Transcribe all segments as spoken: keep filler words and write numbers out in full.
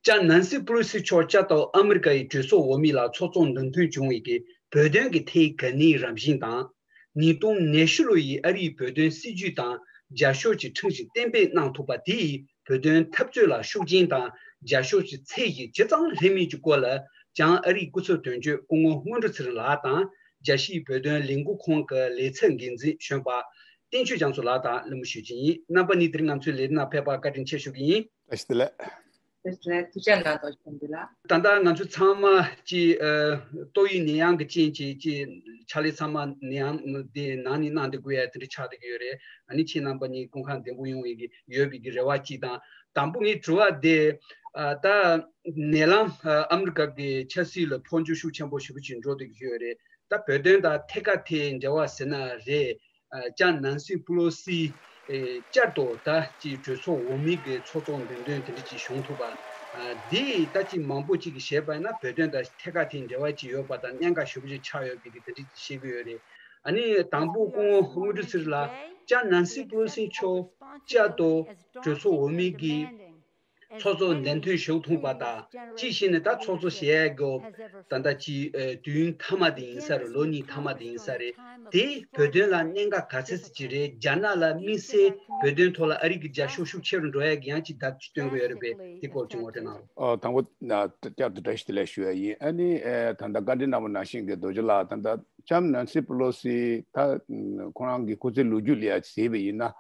ལྕམ་ནན་སི་པེ་ལོ་སི་མཆོག་བསྐྱར་དུ་ཨ་མི་རི་ཀ་ཡི་གྲོས་ཚོགས་འོག་མའི་ལ་ཚོགས་གཙོ་འདེམས་ཐོན་བྱུང་བའི་གི་བོད་དོན་གྱི་ཐད་ག་ནས་རང་བཞིན་དང་། ཉིས་སྟོང་ཉི་ཤུ་ལོ་ཡི་ཨ་རིའི་བོད་དོན་སྲིད་ཇུས་དང་རྒྱབ་ཕྱོགས་ཀྱི་ཁྲིམས་ཤིག་གཏན་འབེབས་གནང་ཐུབ་པ་དེ་ཡིས་བོད་དོན་འཐབ་རྩོད་ལ་ཤུགས་རྐྱེན་དང་རྒྱབ་ཕྱོགས་ཀྱི་ཚད་གཞི་ཇི་ཙམ་སླེབས་མིན་གྱི་སྐོར་ལ་བྱང་ཨ་རིའི་སྐུ་ཚབ་དོན་གཅོད་སྐུ་ངོ་དངོས་གྲུབ་ཚེ་རིང་ལགས་དང་། རྒྱལ་སྤྱིའི་བོད་དོན་ལས་འགུལ་ཁང་གི་ལས་ཚབ་འགན་འཛིན་གཞོན་པ་བསྟན་ཆོས་རྒྱ་མཚོ་ལགས་དང་གླེང་མོལ་ཞུ་རྒྱུ་ཡིན། རྣམ་པ་གཉིས་དེ་རིང་ང་ཚོའི་ལས་རིམ་ནང་ཕེབས་པར་བཀའ་དྲིན་ཆེ་ཞུ་གི་ཡིན། བཀྲ་ཤིས་བདེ་ལེགས། བཀྲ་ཤིས་བདེ་ལེགས། ཐུགས་རྗེ་གནང་དང་ཞུ་འདི་ལ། ད་ལྟ་ང་ཚོ་ཚང་མ་ཅིག་ཨ། ཏོག་དབྱིབས་ནད་ཡམས་ཀྱི་རྐྱེན་གྱིས་ཅིག་ཕྱག་ལས་ཚང་མ་ནད་ཡམས་དེ་ནང་ནས་གནང་བསྡད་དགོས་ཡ་དེ་འདྲ་ཆགས་བསྡད་ཀྱི་ཡོད་རེད། ཨ་ནི་ཁྱེད་རྣམ་པ་གཉིས་སྐུ་ཁམས་བདེ་པོ་ཡོང་བའི་གི་ཡོད་པའི་གི་རེ་བ་གཅིག་དང་། དང་པོ་ངའི་དྲི་བ་དེ་ཨ། ད་ནད་ལམ་ཨ། ཨ་མི་རི་ཀ་གི་ཆབ་སྲིད་ལ་འཕོ་འགྱུར་ཤུགས་ཆེན་པོ་ཞེ་པོ་ཅིག་འགྲོ་བསྡད་ཀྱི་ཡོད་རེད། ད་བོད་དོན་དང་ཐད་ཀ་དེའི་འབྲེལ་བ་ཟེར་ན་རེད། ཨ། ལྕམ་ནན་སི་པེ་ལོ་སི་ཨེ། བསྐྱར་དུ་ད་ཅིག་གྲོས་ཚོགས་འོག་མའི་གི་ཚོགས་གཙོ་འདེམས་ཐོན་དེ་འདྲ་ཅིག་བྱུང་ཐུབ་པ། ཨ། འདི་ད་ཅིག་མང་པོ་ཅིག་གིས་བཤད་པ་ཡིན་ན་བོད་དོན་དང་ཐད་ཀ་དེའི་འབྲེལ་བ་ཅིག་ཡོད་པ་དང་གནད་འགག་ཞེ་པོ་ཅིག་ཆགས་ཡོད་པའི་གི་དེ་འདྲ་ཅིག་བཤད་ཀྱི་ཡོད་རེད། ཨ་ནི་དང་པོ་སྐུ་ངོ་དངོས་གྲུབ་ཚེ་རིང་ལགས། ལྕམ་ནན་སི་པེ་ལོ་སི་མཆོག་བསྐྱར་དུ་གྲོས་ཚོགས་འོག་མའི་གི་ཚོགས་གཙོ་འདེམས་ཐོན་ཞུགས་ཐུབ་པ་དང་། གཅིག་བྱས་ནས་ད་ཚོགས་གཙོ་བྱེད་ཡས་ཀྱི་ད་ལྟ་ཅིག་ཨ། དུས་ཡུན་མཐའ་མ་དེ་ཡིན་ས་རེད། ལོ་གཉིས་མཐའ་མ་དེ་ཡིན་ས་རེད། དེ་བོད་དོན་ལ་གནད་འགག་ག་ཚད་ཙམ་ཅིག་རེད། རྒྱ་ནག་ལ་དམིགས་བསལ་བོད་དོན་ཐོག་ལ་ཨ་རི་གི་རྒྱབ་སྐྱོར་ཤུགས་ཆེ་རུ་འགྲོ་ཡས་ཀྱི་ཡང་ཅིག་བརྡ་སྟོན་གྱི་ཡོད་རེད་པས། དེ་སྐོར་ཅིག་ངོ་སྤྲོད་གནང་རོགས། ཨོ། དང་པོ་ན་བསྐྱར་དུ་བཀྲ་ཤིས་བདེ་ལེགས་ཞུ་ཡ་ཡིན། ཨ་ནི་ཨེ། ད་ལྟ་བཀའ་འདྲི་གནང་བ་ནང་བཞིན་གྱི་རྡོ་རྗེ་ལགས། ད་ལྟ་ལྕམ་ནན་སི་པེ་ལོ་སི་ད་ཁོ་རང་གི་སྐུ་ཚེའི་ལོ་རྒྱུས་ལ་ཡ་གཟིགས་པ་ཡིན་ན།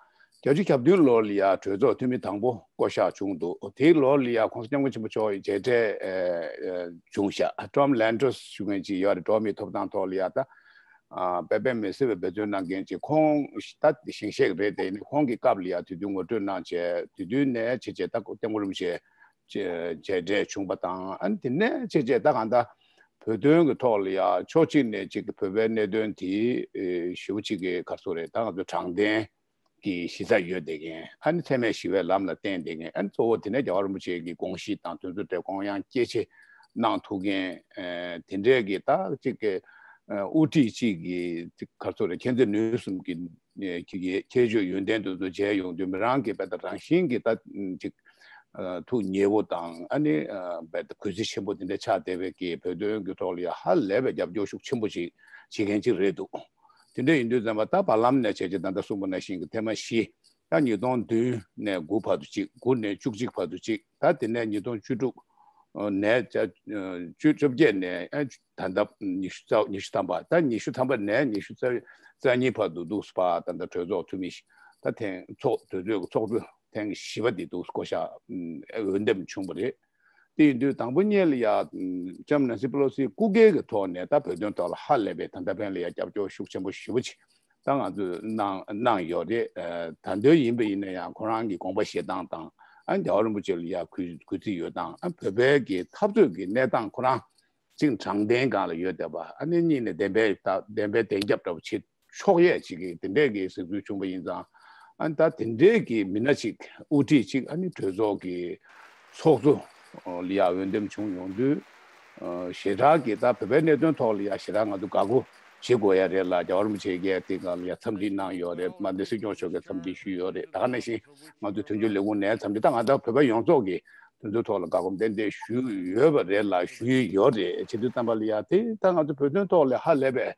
བརྒྱད་ཅུ་གྱ་བདུན་ལོ་ལ་ཡ་གྲོས་ཚོགས་འཐུས་མི་དང་པོ་བསྐོ་གཞག་བྱུང་འདུག་དེའི་ལོ་ལ་ཡ་༸གོང་ས་༸སྐྱབས་མགོན་ཆེན་པོ་མཆོག་གི་མཇལ་འཕྲད་ཨེ། ཨེ། བྱུང་ཤག Tom Lantos ཞུ་མཁན་ཅིག་ཡོད་རེད། འགྲོ་བ་མིའི་ཐོབ་ཐང་ཐོག་ལ་ཡ་ད་ཨ། དཔེ་ཕན་མི་སྲིད་པའི་འབད་བརྩོན་གནང་མཁན་ཅིག་ཁོང་ད་ཞིང་གཤེགས་རེད། དེ་ཡིན་ཁོང་གི་སྐབས་ལ་ཡ་དེ་དུས་ངོ་སྤྲོད་གནང་བྱས། དེ་དུས་ནས་བྱས་བྱས་ད་སྐྱབས་མགོན་རིན་པོ་ཆེ་མཇལ་འཕྲད་བྱུང་བ་དང་། ཨ་ནི་དེ་ནས་བྱས་བྱས་ད་གང་ལྟར་བོད་དོན་གྱི་ཐོག་ལ་ཡ་ཕྱོགས་གཅིག་ནས་ཅིག་བོད་པའི་གནད་དོན་དེ་ཞེ་པོ་ཅིག་གི་ག་རེ་ཟེར་དགོས་རེད། ད་ང་ཚོ་དྲང་བདེན་གྱི་གཞི་རྩ་ཡོད་བསྡད་མཁན། ཨ་ནི་འཚེ་མེད་ཞི་བའི་ལམ་ལ་བརྟེན་བསྡད་མཁན། ཨ་ནི་གཙོ་བོ་དེ་ནས་རྒྱལ་བ་རིན་པོ་ཆེ་གི་དགོངས་གཞི་དང་དོན་ཚན་དེ་དགོངས་ཡངས་སྐྱེད་ཆེ་གནང་ཐུབ་མཁན། ཨ། དེ་འདྲའི་གི་ད་ཅིག་གི་ཨ། དབུ་ཁྲིད་ཅིག་གི་ག་རེ་ཟེར་དགོས་རེད། མཁྱེན་བརྩེ་ནུས་གསུམ་གྱི་ཁྱད་ཆོས་ཡོན་ཏན་དེ་ཚོ་མཇལ་ཡོང་དུས་མི་རང་གི་དཔེ་ད་རང་བཞིན་གྱི་ད་ཅིག་ཨ། ཐུགས་མཉེས་པོ་དང་། ཨ་ནི་ཨ། དཔེ་ད་གུས་བརྩི་ཆེན་པོ་དེ་འདྲ་ཆགས་བསྡད་པའི་གི་བོད་དོན་གྱི་ཐོག་ལ་ཡ་ཧ་ལས་པའི་རྒྱབ་སྐྱོར་ཤུགས་ཆེན་པོ་ཞིག་བྱེད་མཁན་ཅིག་རེད་འདུག་དེ་འདྲ་ཡིན་དུས་ཙམ་པ་ད་བར་ལམ་ནས་བྱས་རྗེས་ད་ལྟ་གསུངས་པ་ནང་བཞིན་གྱི་ཐེངས་མ་བཞི། ད་ཉིས་སྟོང་བདུན་ནས་དགུ་བར་དུ་གཅིག་དགུ་ནས་བཅུ་གཅིག་བར་དུ་གཅིག་ད་དེ་ནས་ཉིས་སྟོང་བཅུ་དྲུག་ནས་བཅུ་བཅོ་བརྒྱད་ནས་ཨ། ད་ལྟ་ཉི་ཤུ་རྩ། ཉི་ཤུ་ཐམ་པ། ད་ཉི་ཤུ་ཐམ་པ་ནས་ཉི་ཤུ་རྩ་གཉིས་བར་དུ་འདུག་སེ་ད་ལྟ་གྲོས་ཚོགས་འཐུས་མི་ཞིག་ད་ཐེངས་ཚོགས་གྲོས་ཚོགས་ཀྱི་ཚོགས་གཙོ་ཐེངས་བཞི་པ་འདི་འདུག་སེ་བསྐོ་གཞག་འོས་འདེམས་བྱུང་བ་རེད། དེ་ཡིན་དུས་དང་པོ་ཉིད་ལ་ཡ་ལྕམ་ནན་སི་པེ་ལོ་སི་སྐུ་སྒེར་གྱི་ཐོག་ནས་ད་བོད་དོན་ཐོག་ལ་ཧ་ལས་པའི་ད་ལྟ་ཕན་ལ་ཡ་རྒྱབ་སྐྱོར་ཤུགས་ཆེན་པོ་ཞེ་པོ་ཅིག་ད་ང་ཚོས་གནང་གནང་ཡོད་རེད། ད་དུང་ཡིན་པ་ཡིན་ན་ཡང་ཁོ་རང་གི་དགོངས་པ་བཞེས་སྟངས་དང་། ཨ། རྒྱལ་བ་རིན་པོ་ཆེ་ལ་ཡ་གུས་གུས་བརྩི་ཡོད་སྟངས། ཨ། བོད་པའི་གི་འཐབ་རྩོད་ཀྱི་གནས་སྟངས་ཁོ་རང་གཅིག་དྲང་བདེན་སྒང་ལ་ཡོད་བསྡད་པ། ཨ་ནི་གཉིས་ནས་བདེན་པའི་ད་བདེན་པའི་བདེན་རྒྱབ་འདྲ་པོ་བྱེད་ཆོག་ཡས་ཅིག་གི་དེ་འདྲས་ཀྱི་གཟིགས་ཚུལ་བྱུང་བ་ཡིན་ཙང་། ཨ་ནི་ད་དེ་འདྲས་ཀྱི་མི་སྣ་ཅིག་དབུ་ཁྲིད་ཅིག་ཨ་ནི་གྲོས་ཚོགས་ཀྱི་ཚོགས་གཙོ་ལ་ཡ་འོས་འདེམས་བྱུང་ཡོང་དུས། ཨ། ཞེ་དྲག་གི་ད་བོད་པའི་གནད་དོན་ཐོག་ལ་ཡ་ཞེ་དྲག་ང་ཚོ་དགའ་པོ་བྱེད་དགོས་ཡ་རེད་ལ། རྒྱལ་བ་རིན་པོ་ཆེ་གིས་དེ་སྒང་ལ་ཡ་འཚམས་འདྲི་གནང་ཡོད་རེད། དམར་མདེལ་སྲིད་སྐྱོང་མཆོག་གིས་འཚམས་འདྲི་ཞུས་ཡོད་རེད། ད་ག་ནང་བཞིན་ང་ཚོ་དོན་གཅོད་ལས་ཁུངས་ནས་འཚམས་འདྲི། ད་ང་ཚོ་བོད་པ་ཡོངས་རྫོགས་ཀྱིས་དེ་ཚོའི་ཐོག་ལ་དགའ་སྒོམ་ཏན་ཏན་ཞུས་ཡོད་པ་རེད་ལ། ཞུ་ཡི་ཡོད་རེད། བྱེད་དུས་ཙམ་པ་ལ་ཡ་དེ་ད་ང་ཚོ་བོད་དོན་ཐོག་ལ་ཧ་ལས་པའི་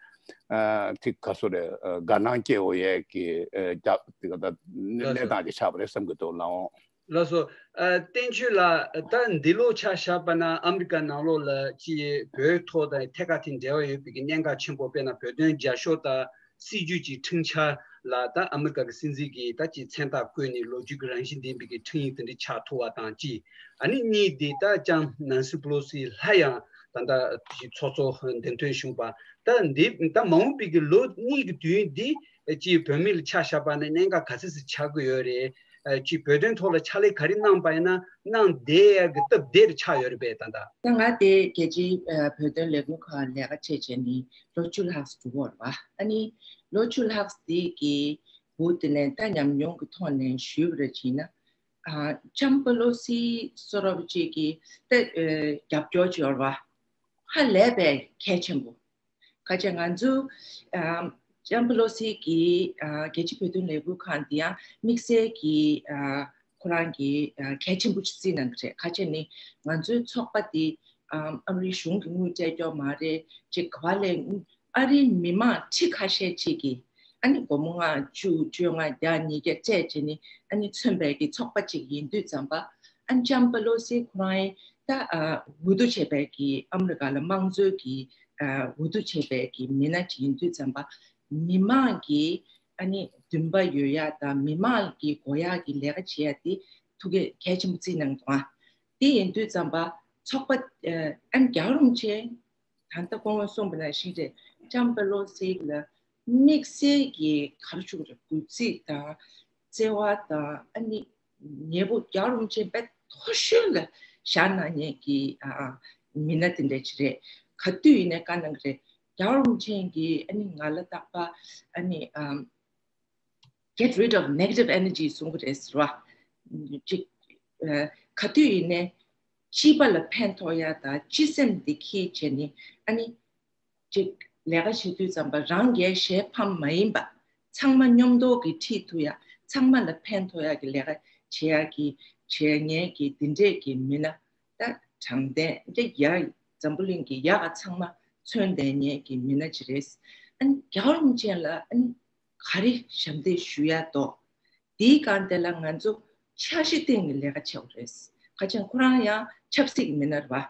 ཨ། ཅིག་ག་རེ་ཟེར་དགོས་རེད། དགའ་སྣང་སྐྱེ་འོ་ཡས་ཀྱི་ཨ། རྒྱ་དེ་ག་ད་གནས་སྟངས་ཅིག་ཆགས་པ་རེད་བསམ་གྱི་འདུག་ལགས་འོང་། ལགས་སོ། ཨ། བསྟན་ཆོས་ལགས། ད་འདི་ལོ་ཆ་བཞག་པ་ན་ཨ་མི་རི་ཀ་ནང་ལོགས་ལ་ཅིག་བོད་ཐོག་དང་ཐད་ཀར་དེ་འབྲེལ་བ་ཡོད་པའི་གི་གནད་འགག་ཆེན་པོ། དཔེར་ན་བོད་དོན་རྒྱབ་སྐྱོར་དང་སྲིད་ཇུས་ཀྱི་ཁྲིམས་འཆར་ལ་ད་ཨ་མི་རི་ཀ་གི་སྲིད་འཛིན་གྱིས་ད་ཅིག་མཚན་རྟགས་བཀོད་ནས་ལོ་རྒྱུས་ཀྱི་རང་བཞིན་ལྡན་པའི་གི་ཁྲིམས་ཡིག་དེ་འདྲ་ཆགས་ཐུབ་པ་དང་གཅིག་ཨ་ནི་གཉིས་དེ་ད་ལྕམ་ནན་སི་པེ་ལོ་སི་སླར་ཡང་ད་ལྟ་ཅིག་ཚོགས་གཙོ་འདེམས་ཐོན་བྱུང་བ། ད་འདི་ད་མ་འོངས་པའི་གི་ལོ་གཉིས་ཀྱི་དུས་ཡུན་འདི་ཅིག་བོད་མི་ལ་ཆ་བཞག་པ་ན་གནད་འགག་ག་ཚོད་ཙམ་ཆགས་ཀྱི་ཡོད་རེད། ཨ། ཅིག་བོད་དོན་ཐོག་ལ་ཕྱག་ལས་ག་རེ་གནང་པ་ཡིན་ན་གནང་བསྡད་ཡག་གི་སྟབས་བདེ་རུ་ཆགས་ཡོད་རེད་པས་ད་ལྟ། ད་ང་དེ་རྒྱལ་སྤྱིའི་ཨ། བོད་དོན་ལས་ཁུངས་ཁག་ལས་ཀ་བྱས་བྱས་ནས་ལོ་བཅུ་ལྷག་ཙམ་འགྲོ་གི་ཡོད་རེད་པ། ཨ་ནི་ལོ་བཅུ་ལྷག་ཙམ་དེ་གི་བར་དེ་ནས་ད་ཉམས་མྱོང་གི་ཐོག་ནས་ཞུས་པ་རེད་བྱས་ན། ཨ། ལྕམ་པེ་ལོ་སི་བཟོ་འདྲ་པོ་ཅིག་གི་ད་ཨ། རྒྱབ་སྐྱོར་བྱས་ཡོད་རེད་པ། ཧ་ལས་པའི་གལ་ཆེན་པོ། ཁ་ཆེ་ང་ཚོ་ཨ། ལྕམ་པེ་ལོ་སི་གི་ཨ། རྒྱལ་སྤྱིའི་བོད་དོན་ལས་འགུལ་ཁང་འདི་ཡང་དམིགས་བསལ་གྱི་ཨ། ཁོ་རང་གིས་ཨ་གལ་ཆེན་པོ་ཞིག་བརྩིས་གནང་གི་རེད། ག་ཅི་ནི་ང་ཚོའི་ཚོགས་པ་འདི་ཨམ་ཨ་རིའི་གཞུང་གིས་དངུལ་སྤྲད་ཀྱོག་མ་རེད། ཅིག་ག་བ་ལས་ཨ་རིའི་མི་མང་ཁྲི་ཁ་ཤས་ཅིག་གིས་ཨ་ནི་སྒོར་མོ་ལྔ་བཅུ་བཅོ་ལྔ་བརྒྱ་ཉིས་བརྒྱ་སྤྲད་བྱས་ནི་ཨ་ནི་མཚོན་པའི་གི་ཚོགས་པ་ཅིག་ཡིན་དུས་ཙམ་པ། ཨ་ནི་ལྕམ་པེ་ལོ་སི་ཁོ་རང་ཡིན་ད་ཨ་འོས་བསྡུ་བྱས་པའི་གི་ཨ་མི་རི་ཀ་ལ་དམངས་གཙོའི་གི་ཨ་འོས་བསྡུ་བྱས་པའི་གི་མི་སྣ་ཅིག་ཡིན་དུས་ཙམ་པ། མི་མང་གི་ཨ་ནི་འདུན་པ་ཡོད་ཡ་དང་མི་མང་གི་དགོས་ཡ་གི་ལས་ཀ་བྱེད་ཡ་དེ་ཐུགས་གལ་གལ་ཆེན་པོ་བརྩིས་གནང་འདུག་ཨ་དེ་ཡིན་དུས་ཙམ་པ་ཚོགས་པ་ཨ་ནི་རྒྱལ་བ་རིན་པོ་ཆེ་ད་ལྟ་སྐུ་ངོ་གསུངས་པ་ནང་བཞིན་རེད། ལྕམ་པེ་ལོ་སི་ལ་དམིགས་བསལ་གྱི་ག་རེ་ཞུ་དགོས་རེད། གུས་བརྩི་དང་བརྩེ་བ་དང་ཨ་ནི་ཉེ་པོ་རྒྱལ་བ་རིན་པོ་ཆེ་དཔེ་མཐོ་ཤོས་ལ་བཞག་གནང་མཁན་གྱི་ཨ་མི་སྣ་དེ་འདྲ་ཅིག་རེད། ག་དུས་ཡིན་ནའི་བཀའ་གནང་གི་རེད། རྒྱལ་བ་རིན་པོ་ཆེ་གིས་ཨ་ནི་ང་ལ་རྟག་པར་ཨ་ནི་ཨམ་get rid of negative energy གསུང་གི་རེད་ཟེར་བ། ཅིག་ཨ་ག་དུས་ཡིན་ནའི་སྤྱི་པ་ལ་ཕན་ཐོགས་ཡ་དང་སྤྱི་སེམས་བདེ་སྐྱིད་བྱས་ནི་ཨ་ནི་ཅིག་ལས་ཀ་བྱེད་དུས་ཙམ་པ་རང་སྒེར་གཞན་ཕམ་མ་ཡིན་པ་ཚང་མ་མཉམ་དུ་གི་ཁྲིད་ཐུབ་ཡ་ཚང་མ་ལ་ཕན་ཐོགས་ཡ་གི་ལས་ཀ་བྱེད་ཡ་གི་བྱེད་ཡ་ངེས་ཀྱི་འདི་འདྲས་ཀྱི་མི་སྣ། ད་དྲང་བདེན་འདི་ཡ་འཛམ་བུ་གླིང་གི་ཡག་ག་ཚང་མ་མཚོན་བསྡད་མཁན་གྱི་མི་སྣ་ཅིག་རེད། ཨ་ནི་རྒྱལ་བ་རིན་པོ་ཆེ་ལ་ཨ་ནི་ག་རེ་ཞབས་འདེགས་ཞུ་ཡ་འདུག་དེའི་སྒང་དེ་ལ་ང་ཚོ་འཆར་གཞི་སྟེང་ནས་ལས་ཀ་བྱེད་དགོས་རེད། ག་ཅན་ཁོ་རང་ཡང་ཆབ་སྲིད་ཀྱི་མི་སྣ་རེད་བ།